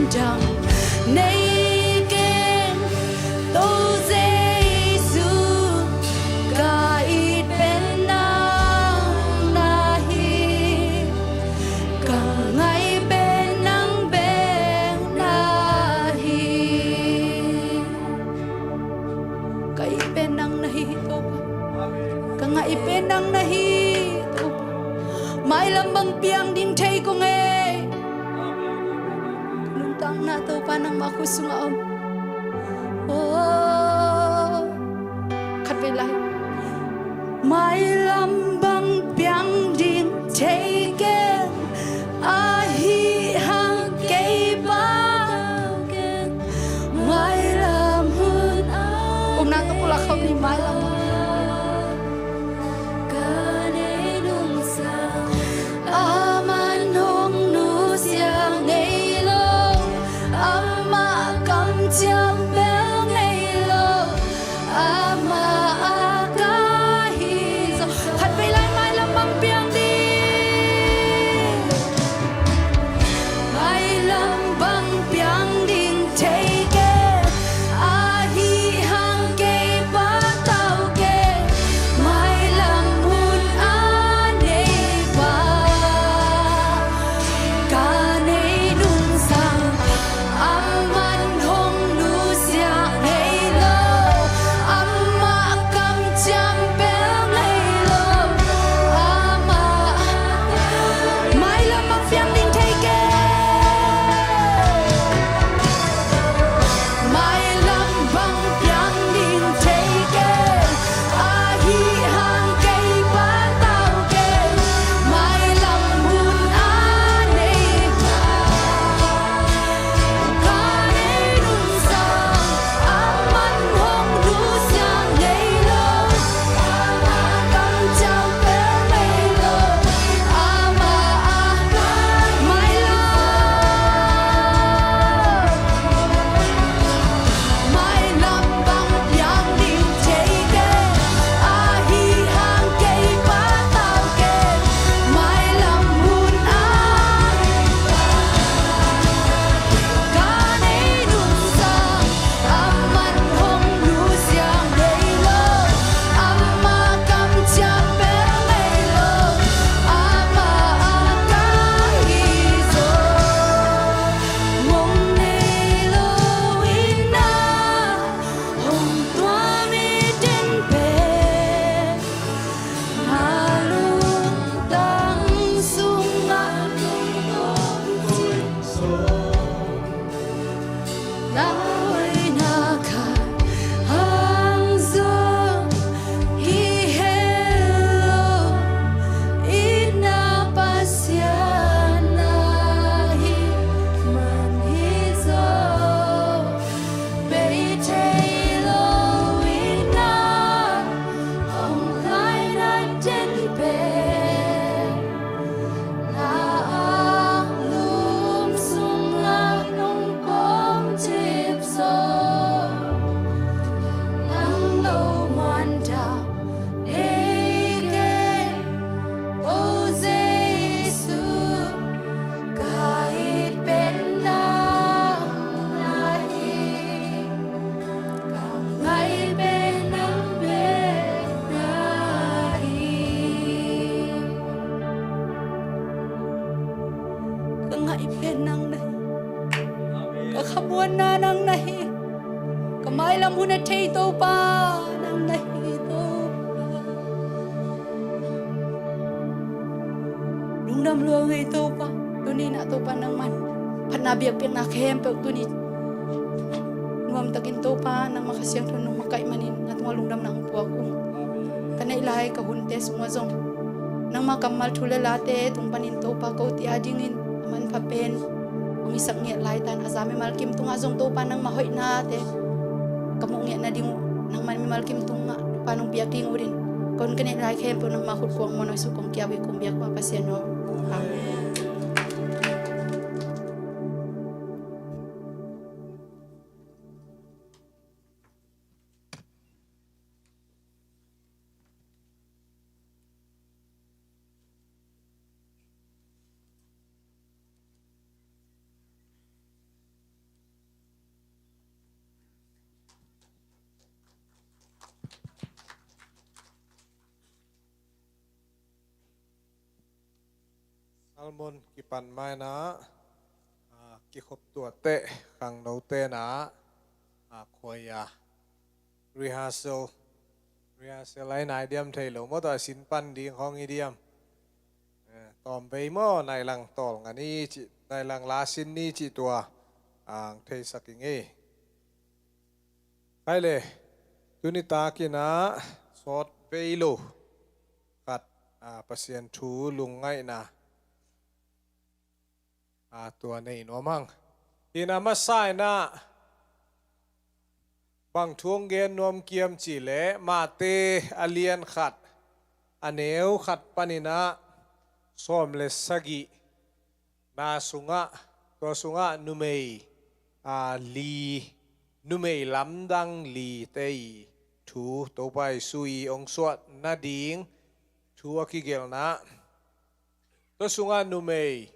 Dang nei keng, Topa Jesu, ka it pen nang na hi, ka ngai pen nang bek na hi. Ka it pen nang na hi, Topa. Ka ngai pen nang na hi, Topa. Mailam bang piang ding thei kong ei. Nuntakna Topa nangmah khut sungah om. Oh. Khatvei lai. Mailam bang piang ding thei keng, ahi hang kei pa mailam hun a. Omna tawh pulak khawm ni, mailam bang. Ka nei nungsang, a man hong nusia ngei lo, amah kamciam bel ngei lo, amah a ka hi zaw. Khatvei lai, mailam bang piang ding. Mailam bang piang ding thei keng, ahi hang kei patau keng, mailam hun a nei pa. Ka nei nungsang, a man hong nusia ngei lo, amah kamciam bel ngei lo, amah. Mailam bang piang ding thei keng. Mailam bang piang ding thei keng, ahi hang kei patau keng, mailam hun a nei pa. Ka nei nungsang, a man hong nusia ngei lo, amah kamciam bel ngei lo, amah a ka. Mailam. Mailam bang piang ding thei keng, ahi hang kei patau keng, mailam hun a. Ka nei nungsang, a man hong nusia ngei lo, amah kamciam bel ngei lo, amah a ka hi zaw. Mong nei lo in na hong tuam i den pen, na lungtang sungah nong tuam cip zaw. Na hoihna khat hang zong hi hel lo, i na Pasian na hih man hi zaw. Bei thei lo in na hong laina den pen, na anglum sungah nong kawm cip zaw. Nang lo muan dah nei keng, O Jesu, ka it pen nang na hi, ka ngai pen nang bek na hi. Ka ngai pen nang na hi. Ka khamuanna nang na hi. Ka mailam hun a thei Topa nang na hi, Topa. Lungdam lua ngei Topa. Tuni-in ah Topa nangman phatna biakpiakna khempeuh tuni nuamtakin Topa nangmah Kha Siangtho nong makaih manin na tungah lungdamna hong puak ung. Ka neih lai ka hunte sungah zong nangmah kammal thu le late tung panin Topa ko ti adingin a manpha pen hong hisak ngiat laitan a za mimal kim tungah zong Topa nangmah hoihnate ka muh ngiat nading uh nangman mimal kim tungah Topa nong piak ding uh ding. Ka hun ka neih lai khempeuh nangmah khut kuang muan hoih suk kong kiau hi, kong biak Pa Pasian aw. Amen. Solomon kipan mai na, ah, kikhop tuate khangnote na, ah, khuai a rehearsal, rehearsal ai nai diam thei lo maw, tua sin pan ding hong i diam. Eh, tawm vei maw, nai lang tawl nga ni ci, nai lang la sin ni ci tua ang theisak i ngei. Hai le, tuni takin a sawt vei lo khat, ah, Pasian thu lungngaihna, ah, tua nei nuam hang. Hi na, masa in a bang thu hong gen nuam kiam cih leh, Mate a lian khat, a neu khat panin a sawm le sagih na sungah, tua sungah numei, ah, li, numei lamdang lite i thu, Topa Jesu i hong suah nading thu a kigelhna. Tua sungah numei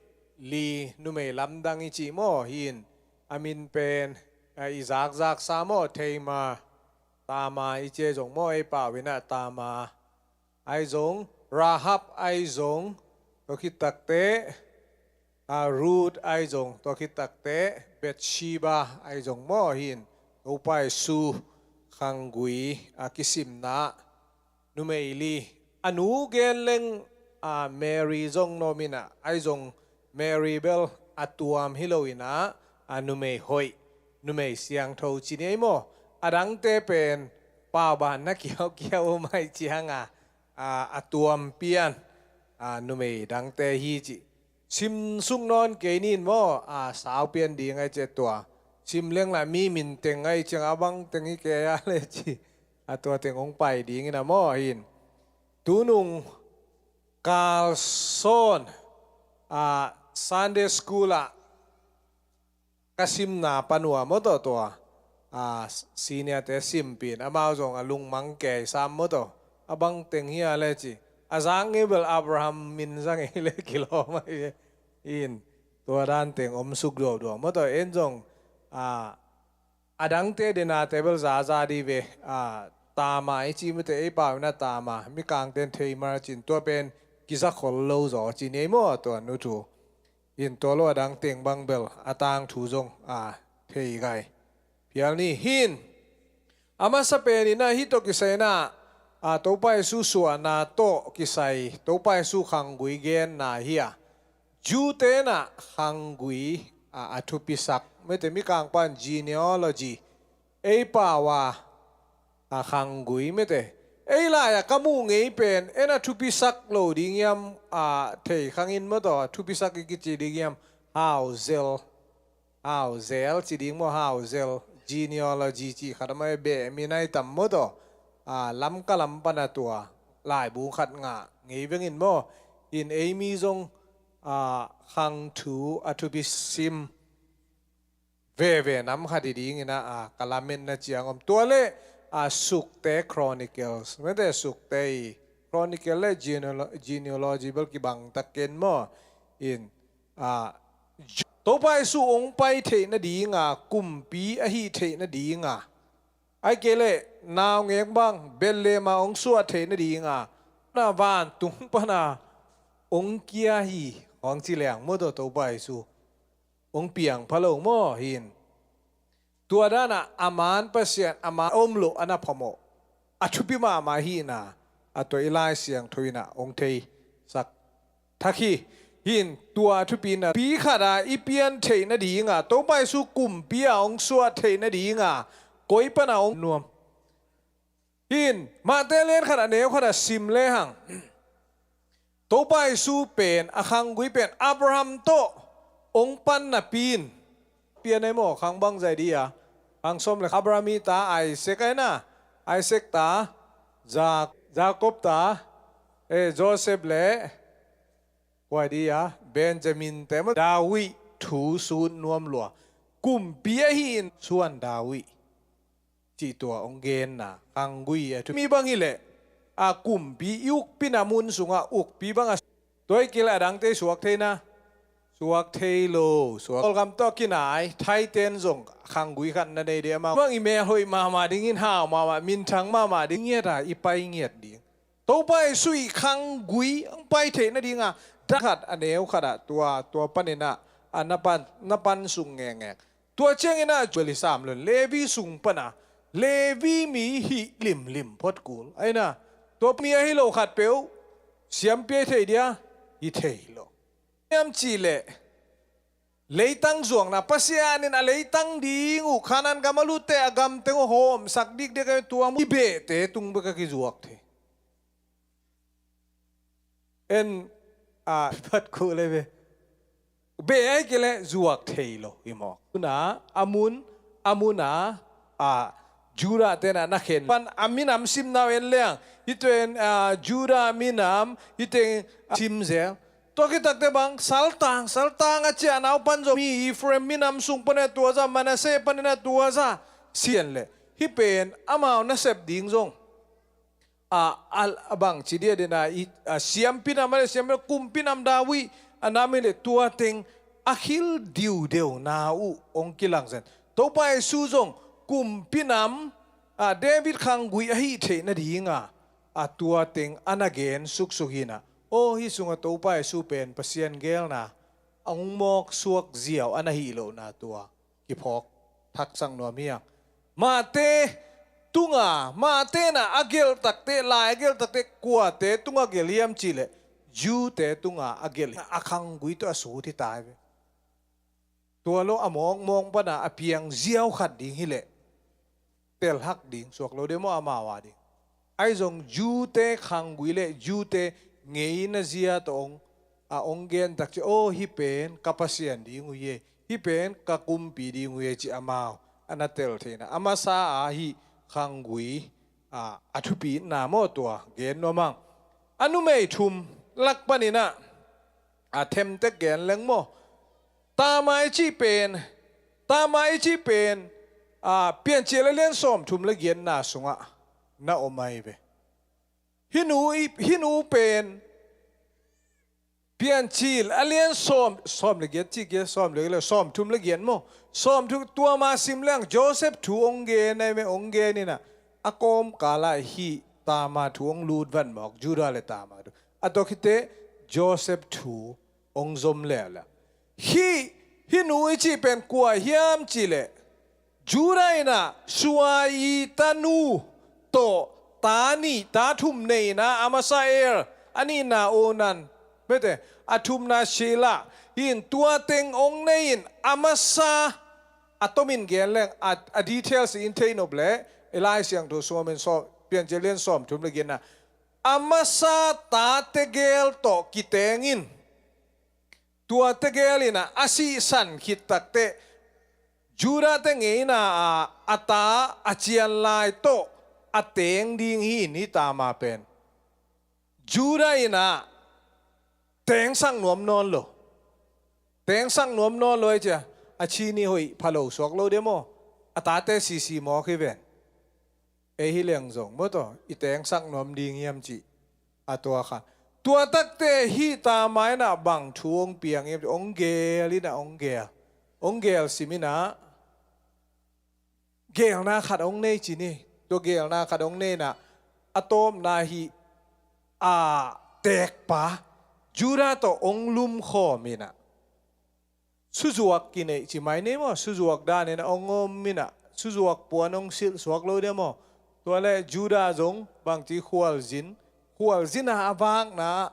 li, numei lamdang i cih maw, hi in a min pen, ah, i zakzak sa maw, Tamar, Tamar i ci zong maw, ei pau in a Tamar ahi zong, Rahab ahi zong, tua khit takteh, ah, Ruth ahi zong, tua khit takteh, Bathsheba ahi zong maw, hi in Topa Jesu khanggui a kisimna numei li. A nu gen leng, ah, Mary zong nuam in a, ahi zong Mary bel a tuam hi lo in a, a numei hoih, numei siangtho ci ni ei maw. A dangte pen paubanna kiaukiau om ahih ciang a, a, a tuam pian, a, numei dangte hi cih sim suk nawn kei ni in maw, a, sau pian ding ahih ciang tua sim leng la mi min teng ahih ciang a bang teng hi kei a le ci, a, tua teng hong pai ding in a maw, hi in. Tunung Carlson, a, Sunday school ah ka simna pan uh a maw tawh tua, a, senior te simpih in, amau zong a lungmang kei sam maw tawh, a bang teng hi a le ci. A zak ngei bel Abraham min za ngei le kilawm ahi ve. In, tua dan teng om suk duauduau maw tawh, en zong, a, a dangte dena te bel zaza di ve, a, Tamar i ci mite, ei pau in a Tamar, Mikangte in Tamar ci in, tua pen kiza khol lo zaw ci ni ei maw, tua nu thu. In, tua lo a dang teng bang bel a tangthu zong, a, thei gai phial ni. Hi in, a masa pen in a hih tawh kisai in a, a, Topa Jesu suahna tawh kisai, Topa Jesu khanggui genna hi a, Jew te in a khanggui, a, a thupisak, mite, Mikang pan genealogy, ei pau a, a, khanggui, mite. Ei lai a ka muh ngei pen, en a thupisak lo ding hiam, a, thei khang in maw tawh, thupisak i kici ding hiam, hauzel, hauzel ci ding maw, hauzel, genealogy cih khat a mah, beh min ahi tam maw tawh, a, Lamka lam pan a tua laibu khat ngah ngei veng in maw. In, ei mi zong, a, khang thu a thupi sim veve nam khat hi ding in a, a, ka lametna ciang om. Tua le, a, Sukte Chronicles, mite, Sukte i Chronicle le genealo-, genealogy bel kibang tak ken maw. In, a, Topa Jesu hong pai theih nading a, kumpi ahih theih nading a, ahih kei leh naungek bang Bethlehem ah hong suah theih nading a, na vantung pan a hong kia hi, hong ci leng maw tawh, Topa Jesu hong piang pha lo maw, hi in. Tua dan a, a man Pasian, a man om loh a na phamawh, a thupi mahmah hi in a, a, tua i Lai Siangtho in a hong theisak thak hi. Hi in, tua thupi in a, pi khat a i pian theih nading a, Topa Jesu kumpi a hong suah theih nading a, koi pan a hong nuam. Hi in, Mate lian khat a neu khat a sim le hang, Topa Jesu pen, a khanggui pen, Abraham tawh hong pan napi in, pian ei maw, khang bang zai di a, khang sawm le, Abraham i ta Isaac ahi na, Isaac ta Ja-, Jacob ta, eh, Joseph le, kua di a, Benjamin te maw, David thu sut nuam lua. Kumpi ahi in suan David, cih tua hong genna khanggui a thupi. Mi bang hi leh, a, kumpi i ukpi na mun sungah ukpi bang a, tua i kil a dangte suak thei na, suak thei lo, suak. Kawlgam tawh kinai, Thaiten zong khanggui khat na nei ding a, amau bang i mel hoih mahmah ding in, hau mahmah, minthang mahmah ding, ngiat a i pai ngiat ding. Topa Jesu i khanggui hong pai theih nading a, Dak khat a neu khat ah tua, tua panin ah a na pan, na pan sung ngekngek. Tua ciangin ah Joel i sam lon Levi sung pan a Levi mi hih limlim phot kul. Ahi na, tua mi ahi lo khat peuh siampi ahi thei dia, hi thei lo. Hiam cih leh leitang zuakna, Pasian in a leitang ding uh, Kanaan gam a lutte a gam teng uh hawmsak dikdek a tua mu i behte tung bek a kizuak thei. En, a, phat kul ei ve. Beh ahi kei leh zuak thei lo hi mawk. Tuna, a mun, a mun a, a, Judah te na na khen pan a minam simna uh en leng. Hih teng, a, Judah minam, hih teng, a, sim zel. Tua khit takte bang, saltang, saltang a ciahna uh pan zong mi Ephraim minam sung panin a tua za, Manasseh panin a tua za, sian leh. Hih pen, amau nasep ding zong. A, a, a bang ci dia dena, i, a, siampi nam, a le siampi nam, kumpi nam David, a nam hi leh tua teng, a khil diudeu na uh, ong kilang zen. Topa Jesu zong, kumpi nam, a, David khanggui a hih theih nading a, a tua teng, a na gen suksuk hi na. Aw, hih sung a Topa Jesu pen, Pasian gelna, a ong mawk suak ziau, a na hih lohna tua. Kiphawk thaksak nuam hi a. Mate tunga, mate na a gelh takte, lai a gelh takte, kuate tunga gelh hiam cih leh, Jew-te tunga a gelh, a khanggui tawh a sut hi ta hi ve. Tua lo a mawkmawk pana a piang ziau khat ding hi leh, telhak ding, suak lo dia maw amau a ding. Ahi zong Jew-te khanggui le Jew-te ngeina zia tawh ong, a ong gen tak ciang, aw, hih pen ka Pasian ding uh hi e, hih pen ka kumpi ding uh hi e, ci amau a na tel theihna. A masa a hih khanggui, a, a thupitna maw tua gen nuam ang. A numei thum lak panin ah, a themtek gen leng maw. Tamar i cih pen, Tamar i cih pen, a, Piancil a lian sawmthum le giatna sungah na om ahi ve. Hih nu i, hih nu pen, Piancil a lian sawm, sawm le giat cih kia, sawm le giat le, sawmthum le giat maw. Sawmthum tua ma sim leng, Joseph thu ong gen ahi ve, ong gen in ah, a kawmkal ah hih Tamar thu ong lut vat mawk, Judah le Tamar thu. A tua khit teh Joseph thu ong zom leuleu. Hih, hih nu i cih pen kua hiam cih leh, Judah in ah Sua i tanu tawh ta nih, ta thum nei in ah, a masa Er, a nihna Onan, mete, a thumna Shelah, hih in tua teng ong nei in, a masa a tomin gen leng, a, a details in thei nop leh, i Lai Siangtho sung om in sawm, Piancil lian sawmthum le giatna. A masa ta tegel tawh kiteng in, tua tegel in ah a sihsan khit tak teh, Judah te ngeina ah a ta a cian lai tawh a teng ding hi in, hih Tamar pen. Judah in ah tengsak nuam nawn lo. Tengsak nuam nawn lo ahi ciang, a ci ni hoih pha lo suak lo dia maw. A tate sisi mawk hi ven. Ei hi leng zong maw, tua i tengsak nuam ding hiam cih a tua kha. Tua tak teh hih Tamar in ah bang thu ong piang hiam cih, ong gel in ah, ong gel. Ong gel sim in ah, gelna khat ong nei ci ni. Tua gelna khat ong nei in ah, a tawpna hih, a, tekpa Judah tawh ong lumkhawm in ah, suzuak kineih ci mai ni maw, suzuak dan in ah ong om in ah, suzuak puan ong silh suak lo dia maw. Tua leh Judah zong bangci khualzin, khualzin a a vakna ah,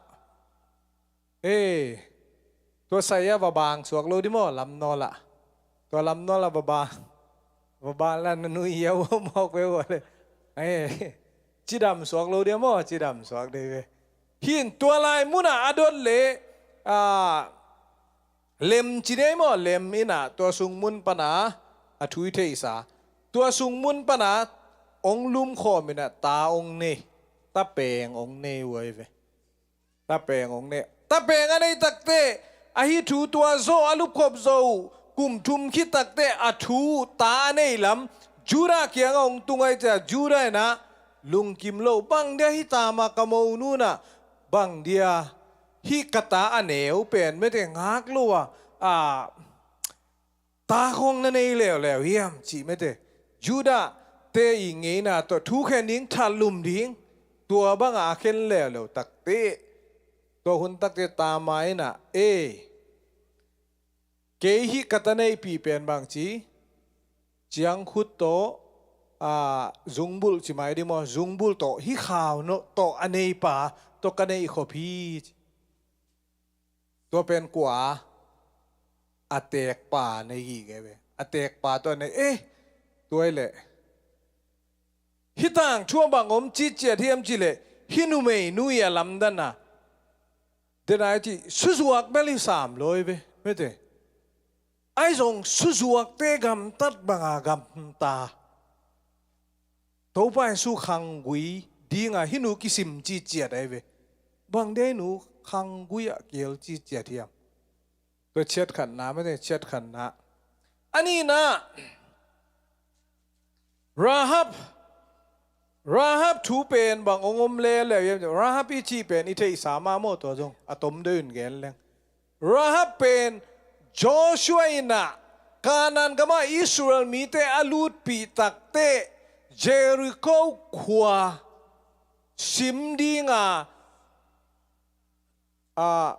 e, tua sai ah va bang suak lo dia maw, lamnawl ah. Tua lamnawl ah va bang, va bang la na nui hiau mawk ve ua le. E, cidam suak lo dia maw, cidam suak dia ve. Hih in tua lai mun ah a dot leh, a, lem ci dia maw, lem in ah tua sung mun pana a thu i theihsa. Tua sung mun pana ong lumkhawm in ah ta ong nei, ta peng ong nei uh ahi ve. Ta peng ong nei. Ta peng a nei tak teh, ahi thu tua zawh a lupkhop zo, kum thum khit tak teh a thu ta a nei lam Judah kiangah ong tung ahi ciang, Judah in ah lungkim lo, bang dia hih Tamar ka monu in ah, bang dia hih ka ta a neu pen, mete, ngak lo a, a, ta khong na nei leuleu hiam cih, mete. Judah te i ngeina tawh thu khen ding, thalum ding, tua bang a khen leuleu tak teh, Tua hun takte Tamar in ah, e, kei hih ka ta neihpih pen bangci, ciangkhut tawh, a, zungbulh ci mai ding maw, zungbulh tawh, hih khau no tawh a neipa tawh ka neih khop hi. Tua pen kua? A teekpa nei gige ve. A teekpa tawh a nei, eh, tua hi leh hih tangthu ah bang om citciat hiam cih leh, hih numeinu i a lamdan a, den a i cih, suzuak bel hi sam lawi ve, mete. Ahi zong suzuakte gamtat banga gamta. Topa Jesu khanggui dinga hih nu kisim citciat ahi ve. Bang dia hih nu khanggui ah kihel citciat hiam? Tua ciat khatna, mete, ciat khatna. A nihna, Rahab, Rahab thu pen bang hong om leuleu hiam? Rahab i cih pen i theihsa mah maw, tua zong a tom deuh in gen leng. Rahab pen Joshua in ah Kanaan gamah Israel mite a lutpih takteh Jericho khua sim dinga, a,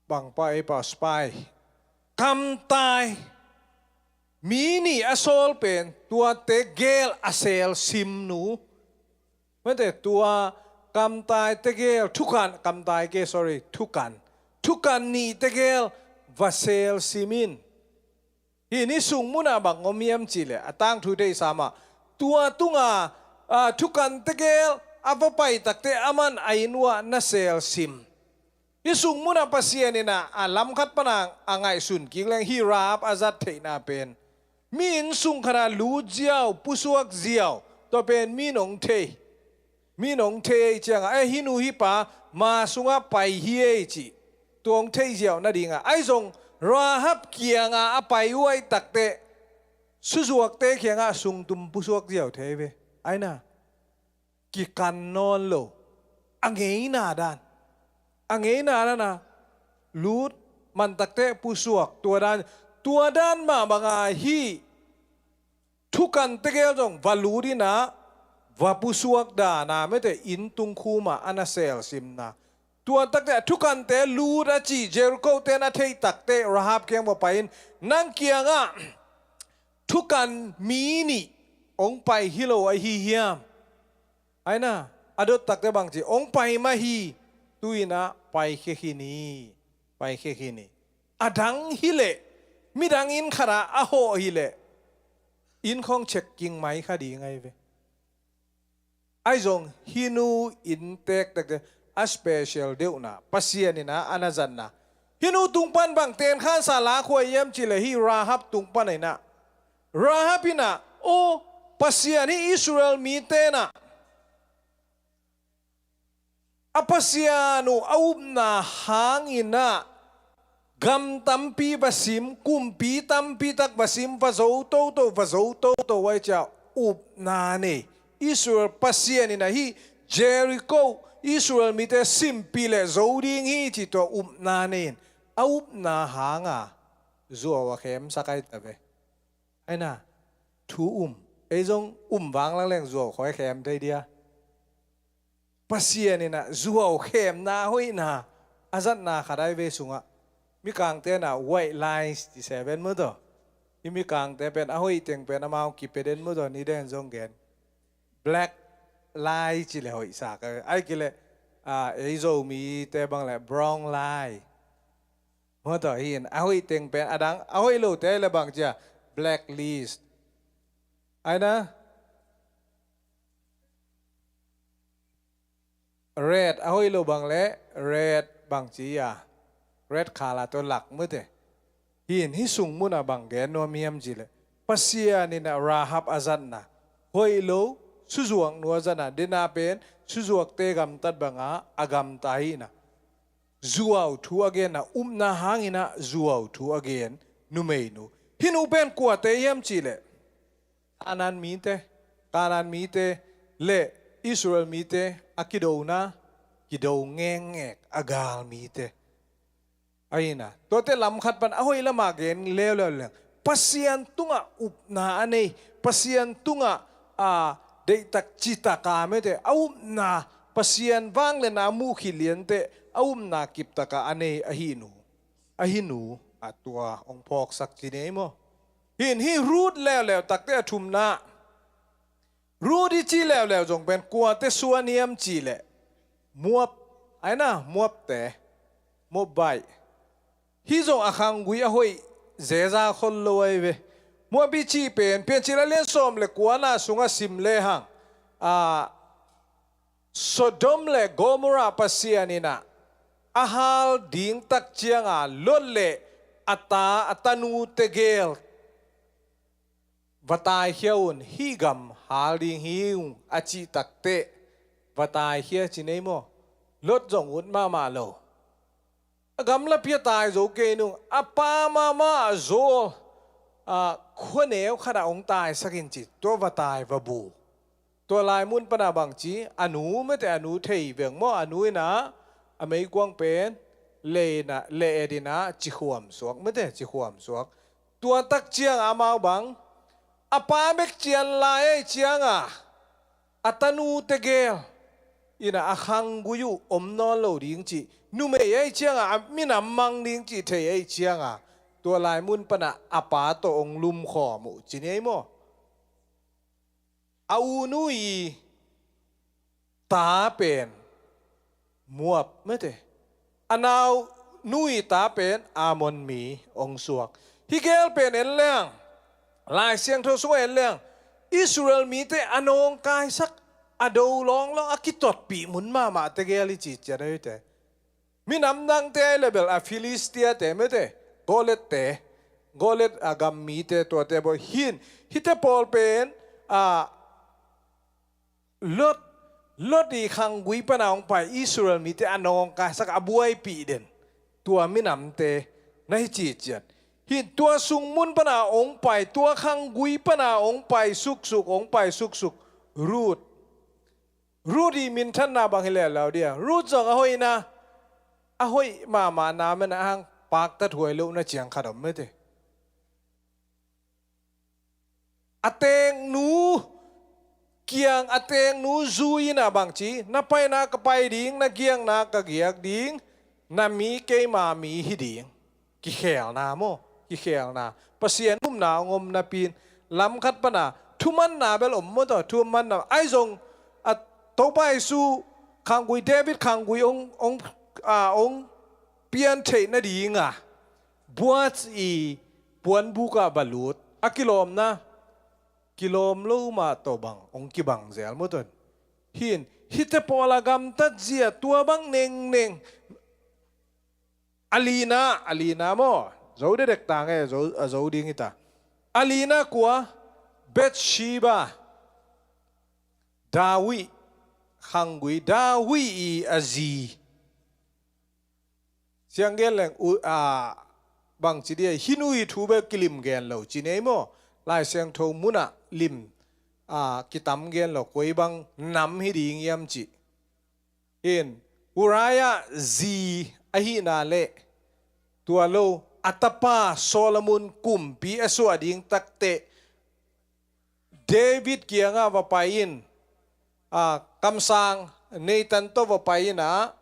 bangpa, ei pa, spy, kamtai, mi nih a sawl pen, tuate gel a sel simnu. Mete, tua kamtai tegel, thukan, kamtai ke, sorry, thukan, thukan nih tegel va sel sim in. Hih ni sung munah bang om hiam cih leh, a tangthu theihsa mah, tua tunga, a, thukan tegel a va pai takteh aman a inn uah na sel sim. Hih sung munah Pasian in ah a lam khat pana a ngaihsun kik leng, hih Rahab a zat theihna pen, mi inn sung khatah lut ziau, pusuak ziau, tua pen mi in hong thei. Mi in hong thei ciangah, eh, hih nu hih pa ma sungah pai hi ei cih, tua hong thei ziau nadingah. Ahi zong Rahab kiangah a pai uh ahih takteh suzuakte kiangah sungtum pusuak ziau thei ve. Aina, kikan nawn lo. A ngeina dan, a ngeina dan a lut man takteh pusuak, tua dan, tua dan mah banga hih thukan tegel zong va lut in ah va pusuak dan a, mete, inn tungkhum ah a na sel simna. Tua takteh a thukante lut a ci Jericho ten a theih takteh Rahab kiang va pai in, nang kiangah thukan mi nih hong pai hi lo ahi hiam? Aina, a dot takteh bangci, hong pai mah hi, tu-in ah paikhia khin hi, paikhia khin hi. A dang hi leh, midang inn khatah a hawh hi leh, inn khawng checking mai kha ding ahi ve. Ahi zong hih nu inn teek takteh a special deuhna, Pasian in ah a na zatna, hih nu tung pan bang tenkhansa lakhuai hiam cih leh, hih Rahab tung pan in ah, Rahab in ah, aw, Pasian, hih Israel mite in ah a Pasian uh a upna hangin ah gam tampi va sim, kumpi tampi tak va sim, va zo toto, va zo toto, ahih ciang upna nei. Israel Pasian in ah hih Jericho Israel mite simpih leh zo ding hi cih tua upna nei in, a upna hanga zuau a khemsak ahi ta ve. Aina, thu um, ei zong um vang langleng zuau khawi khem thei dia. Pasian in ah zuau khemna hoihna a zatna khat ahi ve sungah. Mikangte in ah white lies ci se ven maw taw. Hih Mikangte pen a hoih teng pen amau kipia den maw taw, ni den zong gen. Black lie ci leh hoihsa ka ve. Ahih kei leh, a, ei Zomite bang leh brown lie. Maw taw, hi in, a hoih teng pen, a dang, a hoih lote leh bang ci a, blacklist. Aina, red, a hoih lo bang leh red bang ci a, red khala tawh lak mute. Hi in, hih sung munah bang gen nuam hiam cih leh, Pasian in ah Rahab a zatna, hoih lo, suzuak nu a zatna, dena pen suzuakte gamtat banga a gamta hi in ah. Zuau thu a genna, upna hangin ah zuau thu a gen numeinu. Hih nu pen kuate hiam cih leh, Kanaan mite, Kanaan mite leh Israel mite a kidona, kido ngekngek a gal mite. Ahi in ah, tuate lam khat pan a hoih lamah gen leuleu leng, Pasian tungah upna a nei, Pasian tungah, a, deihtak citak a mete, a upna, Pasian vangliatna a muh khit lianteh, a upna kiptaka a nei ahi nu, ahi nu a tua hong phawksak ci nei maw? Hin hih Ruth leuleu takte a thumna. Ruth i ci leuleu zong pen kuate suan hiam ci leh Moab, aina Moabte, Moabite. Hih zong a khanggui a hoih zeza khol lo ahi ve. Moab i cih pen Piancil a lian sawm le kuana sungah sim lehang, a, Sodom le Gomorrah Pasian in ah a hal ding tak cianga Lot le a ta a tanu tegel va taikhia un, hih gam hal ding hi ung a cih takteh va taikhia ci nei maw? Lot zong ut mahmah lo. A gamlapi a tai zo kei nung, a pa mahmah a zawl, a, khuaneu khatah hong taisak in ci, tua va tai va bu. Tua lai mun pana bangci, a nu mete, a nu thei veng maw, a nu ina a meikuang pen le ina, le et ina cikhuam suak mete, cikhuam suak. Tua tak cianga amau bang, a pa bek cian lai ahi cianga a tanu tegel ina a khanggui uh om nawn lo ding cih, numei ahi cianga a minam mang ding cih thei ahi cianga, tua lai mun pana a pa tawh hong lumkhawm uh ci ni ei maw? A unu i ta pen Moab mete, a nau nu i ta pen Ammon mi hong suak. Hih gel pen en leng, Lai Siangtho sungah en leng, Israel mite a nawngkaisak, a do lawnglawng, a kitotpih mun mahmah tegel i ci ciat a hite. Minam dangte ahi le bel a Philistia-te mete, Goliath-te, Goliath a gam mite tuate bawl hin, hite pawl pen a Lot, Lot i khanggui pana hong pai Israel mite a nawngkaisak a buaipih den tua minamte na hi ciciat. Hin tua sung mun pana hong pai, tua khanggui pana hong pai suksuk, hong pai suksuk Ruth. Ruth i minthanna bang hi leuleu dia? Ruth zong a hoihna, a hoih mahmahna mena hang paktat huai lohna ciang khat om mete. A teeknu kiang, a teeknu zui ina bangci, na paina ka pai ding, na giakna ka giak ding, na mi keima mi hi ding. Kikhelna maw? Kikhelna. Pasian upna hong om napi-in lam khat pana thumanna bel om maw tawh, thumanna. Ahi zong a Topa Jesu khanggui, David khanggui hong, hong, a, hong pian theih nadinga Boaz i puanbukah va lut. A kilawmna, kilawm lo mah tawh bang hong kibang zel maw tawh. Hin, hite pawl a gamtat zia tua bang nengneng. A lina, a lina maw? Zo dedek ta nge, zo, a zo ding hi ta. A lina kua, Bathsheba, David khanggui, David i a zi. Siang gen leng, u, a, bangci dia, hih nu i thu bek kilim gen lo ci nei maw? Lai Siangtho munah lim, a, kitam gen lo, koi bang nam hi ding hiam ci. Hin, Uriah zi ahihna le tua lo, a tapa Solomon kumpi a suah ding takteh David kiangah va pai in, a, kamsang Nathan tawh va pai in ah,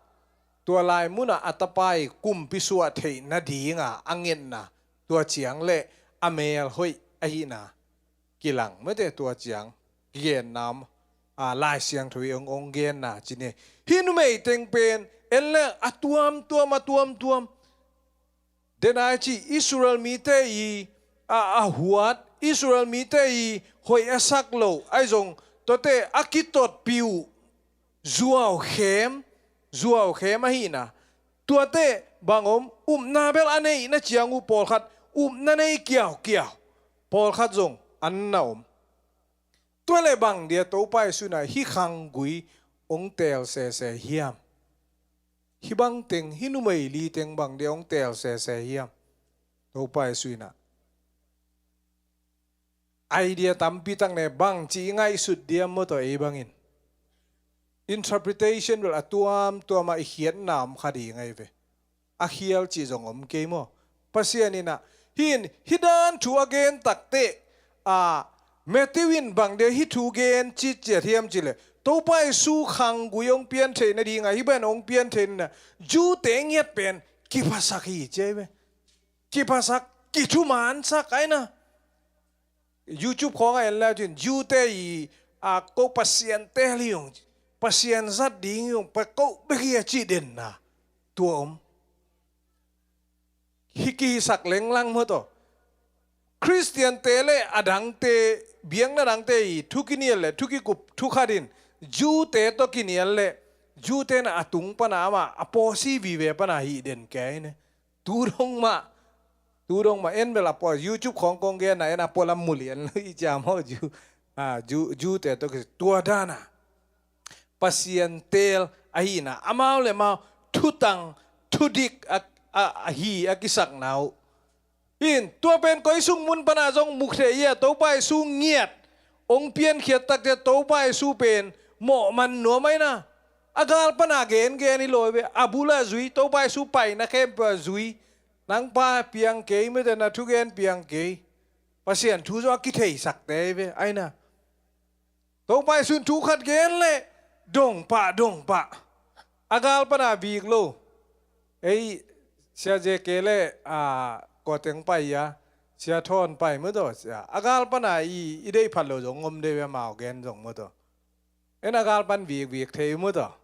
tua lai munah a tapa i kumpi suah theih nadinga a ngetna, tua ciang le a mel hoih ahihna kilang mete, tua ciang kigenna om, a, Lai Siangtho i hong, hong genna ci ni. Hih numei teng pen en leng a tuamtuam, a tuamtuam. Denai ci Israel mite i, a, a huat, Israel mite i hoih a sak lo, ahi zong tuate a kitotpih uh zuaukhem, zuaukhem ahihna. Tuate bang om, upna bel a neihna ciang uh pawlkhat, upna nei kiaukiau, pawlkhat zong an na om. Tua le bang dia Topa Jesu in ah hih khanggui hong teel sese hiam? Hih bang teng, hih numei li teng bang dia hong teel sese hiam? Topa Jesu in ah idea tampi tak ne, bangci i ngaihsut diam maw tawh ei bangin. Interpretation bel a tuamtuam ah i khiatna om kha ding ahi ve. A khial cih zong om kei maw? Pasian in ah, hin, hih dan thu a gen takteh, a, Matthew in bang dia hih thu gen citciat hiam cih leh, Topa Jesu khanggui hong pian theih nading a, hih bang hong pian theih nading a, Jew-te ngiat pen kiphasak hi ci hi ve. Kiphasak, kithumansak ahi na. YouTube khawng ah en le cin, Jew-te i a ko Pasian teel hi ung, Pasian zat ding hi ung, pa ko bek hi a cih denna tua om. Hi kihisak lenglang maw taw. Khristiante le a dangte, biakna dangte i thu kinial le thu kikup thu khat in, Jew-te tawh kinial le, Jew-te na a tung pana amah a pawsi vive pana hih den kei ne. Tu dong mah, tu dong mah, en bel a pua YouTube khawng kong genna, en a pua lam mulian lo i ciam ho Jew, a, Jew, Jew-te tawh kisi tua dana. Pasian teel ahihna, amau le mau thutang, thudik a, a, a hi a kisakna uh. Hin, tua pen koi sung mun pana zong mukthei ia, Topa Jesu ngiat, ong piankhiat takte Topa Jesu pen, mawh man nuam ahi na. A gal pana gengen hi lo ve, a bul a zui, Topa Jesu paina khempeuh a zui. Nang pa piang kei, mite na thugen piang kei. Pasian thu zong a kitheisakte hi ve, ahi na. Topa Jesu in thu khat gen le, dong pah, dong pah. A gal pana vik lo. Ei, Sia J K le, a, kua teng pai ia, Sia Thawn pai maw taw, sia. A gal pana i, i deih phat lo zong om de ve mau gen zong maw taw. En a gal pan vik vik thei maw taw.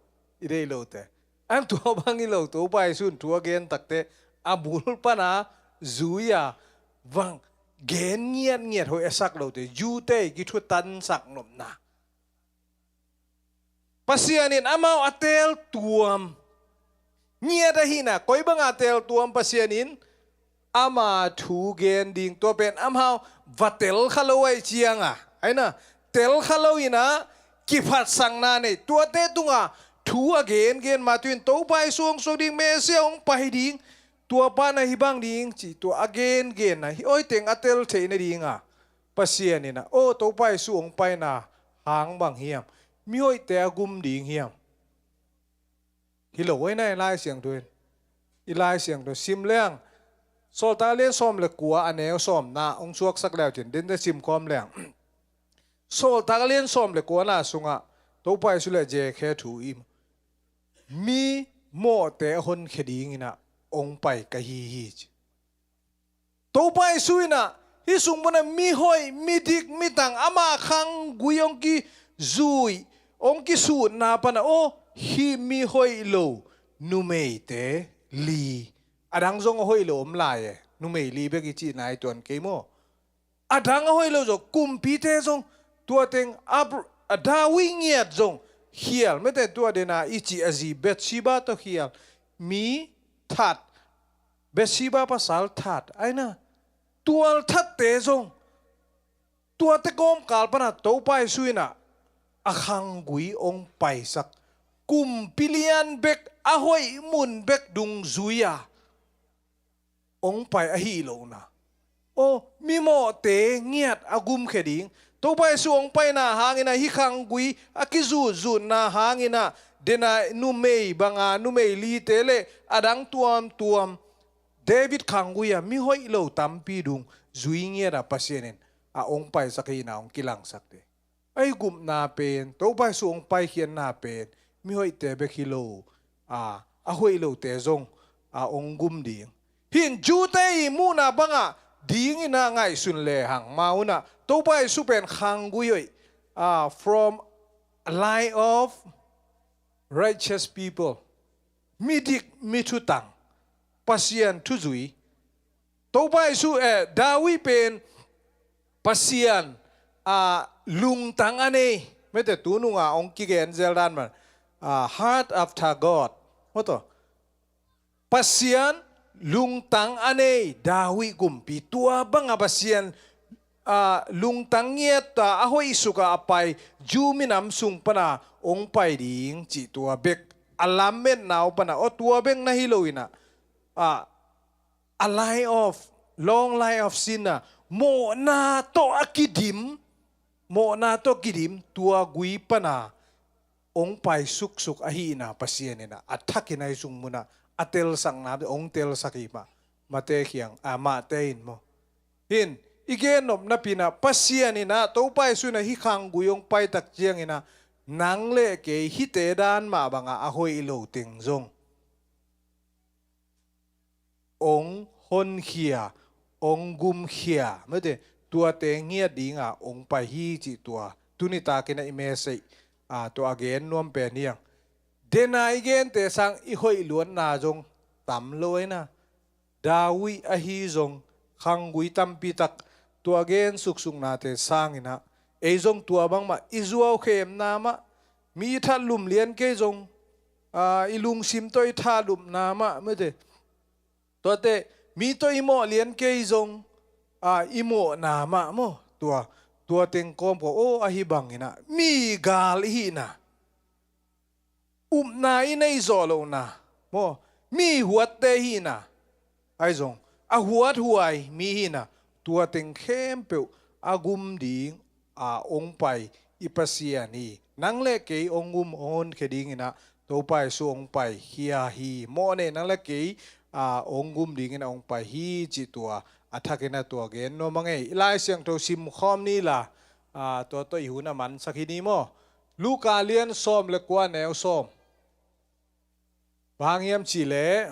I deih lote. Ang tua bang hi lo, Topa Jesu in thu a gen takte, a bul pana zui a, vang gen ngiatngiat hoih a sak lote, Jew-te i kithutansak nopna. Pasian in amau a teel tuam. Ngiat ahihna, koi banga teel tuam Pasian in, ama thu gen ding tua pen amau va tel kha lo ahih cianga. Ahi na, tel kha lo ina, kiphatsakna nei. Tuate tunga, thu a gengen ma tuin, Topa Jesu hong suak ding, Messiah hong pai ding, tua pana hih bang ding, ci tua a gengenna, hih hoih teng a tel theih nadinga. Pasian ina, o Topa Jesu hong paina, hang bang hiam. Mihoihte a gum ding hiam. Hi lo hoih na i Lai Siangtho in. I Lai Siangtho sim leng. Sawltak lian sawm le kua a neu sawmna, hong suaksak leu cin, dente sim khawm leng. Sawltak lian sawm le kuana sungah, Topa Jesu le J K thu i, mi mawhte a honkhia dingina, hong pai ka hi hi ci. Topa Jesu ina, hih sung pana mihoih, midik, mitang, ama khanggui hong kizui, hong kisutna pana, o, hih mihoih lo, numeite li. A dang zong a hoih lo om lai e, numei li bek i cihna i tuan kei maw. A dang a hoih lo zong, kumpite zong, tua teng, Abra-, a David ngiat zong, khial, mete tua dena i cih a zi, Bathsheba tawh khial, mi that, Bathsheba pasal that, ahi na, tual thatte zong, tuate kawmkal pana Topa Jesu ina, a khanggui hong paisak, kumpi lian bek, a hoih mun bek dungzui a, hong pai ahi lohna. O, mimawhte ngiat a gumkhia ding. Topa Jesu hong paina hangina hih khanggui a kizutzutna hangina dena numei banga numei lite le a dang tuamtuam. David khanggui a mihoih lo tampi dung zui ngiata Pasian in a hong paisak hina hong kilangsakte. Ei gupna pen, Topa Jesu hong paikhiatna pen, mihoihte bek hi lo, a, a hoih lote zong, a, hong gum ding. Hin Jew-te i muhna bangah, dingina ngaihsun lehang, ma unah, Topa Jesu pen khanggui hoih, a, from a line of righteous people. Midik, mi thutang, Pasian thuzui. Topa Jesu, eh, David pen Pasian, ah, lungtang a nei. Mete tununga hong kigen zel dan man. Ah, heart after God. Maw taw. Pasian lungtang a nei David kumpi. Tua banga Pasian, ah, lungtang ngiat a, a hoih suka a pai Jew minam sung pana hong pai ding cih tua bek. A lametna uh pana. O tua bek na hi lo ina. Ah, a life of, long life of sin a, mawhna tawh a kidim, mawhna tawh kidim, tua gui pana hong pai suksuk ahihna Pasian ina, a thakin ahi sung muna, a telsakna, hong telsak hi mah, Mate khiang, a, Mate in maw. Hin, i gen nopna pina, Pasian ina, Topa Jesu ina, hih khanggui hong paitak ciang ina, nang le kei hihte dan mah bangah a hoih lo teng zong ong honkhia, ong gumkhia, mete, tuate ngiat dinga ong pai hi cih tua tuni takin a i message, a, tua a gen nuam pen hiang. Dena i gente sang i hoih luatna zong tam lo aina. David ahi zong khanggui tampi tak tua gen suksuknate sanginah ei zong tua bangmah i zuaukhemna mah, mi i thatlum lian kei zong, a, i lungsim tawh i thatlumna mah, mete, tuate mi tawh i mawh lian kei zong, a, i mawhna mah maw, tua, tua teng kawmkawm, aw, ahi banginah mi gal i hihna, upna i nei zawh lohna maw, mi huatte hihna, ahi zong a huathuai mi hihna, tua teng khempeuh a gum ding a ong pai i Pasian hi. Nang le kei ong gum ong honkhia dinginah Topa Jesu ong pai khia hi. Mawh nei, nang le kei, a, ong gum dingin a ong pai hi cih tua a thakin a tua gen nuam a ngei. I Lai Siangtho sim khawm ni la, a, tua tawh i hun a mansak hi ni maw. Luka lian sawm le kua, neu sawm. Bang hiam cih leh,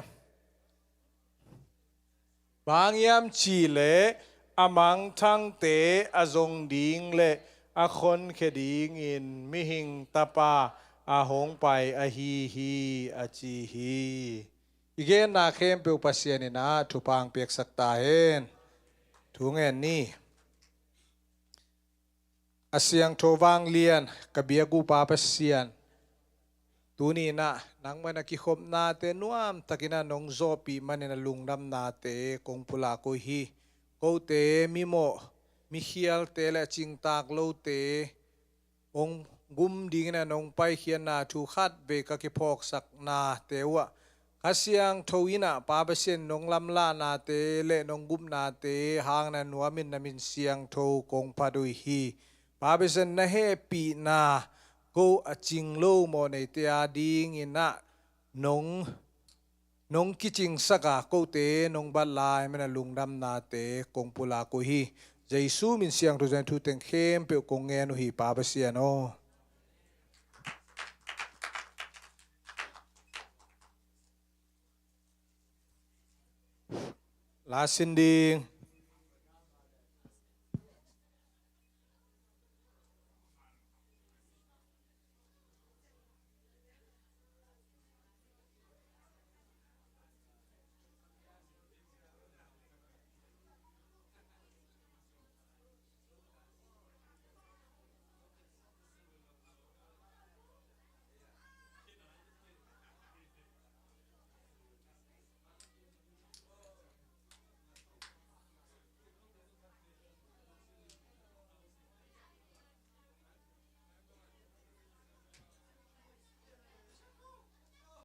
bang hiam cih leh a mangthangte a zong ding le a khonkhia dingin Mihing Tapa a hong pai ahi hi, a ci hi. I genna khempeuh Pasian in ah thupha piaksak ta hen. Thu ngen ni. A siangtho vanglian ka biak uh Pa Pasian, tuni in ah nangmah in ah kikhopnate nuamtakin ah nong zawhpih manin a lungdamnate kong pulak uh hi. Kote mimawh, mikhialte le a cingtak lote hong gum dingin a nong paikhiatna thu khatvei ka kiphawksaknate uh ah Kha Siangtho in ah Pa Pasian nong lamlahnate le nong gupnate hang na nuamin na min siangtho kong phat uh hi. Pa Pasian na hehpihna ko a cing lo mawhneite a dingin ah nong nong kicingsak a kote nong bat lai manin a lungdamnate kong pulak uh hi. Jesu min siangtho zan thu teng khempeuh kong ngen uh hi Pa Pasian aw. La sin ding.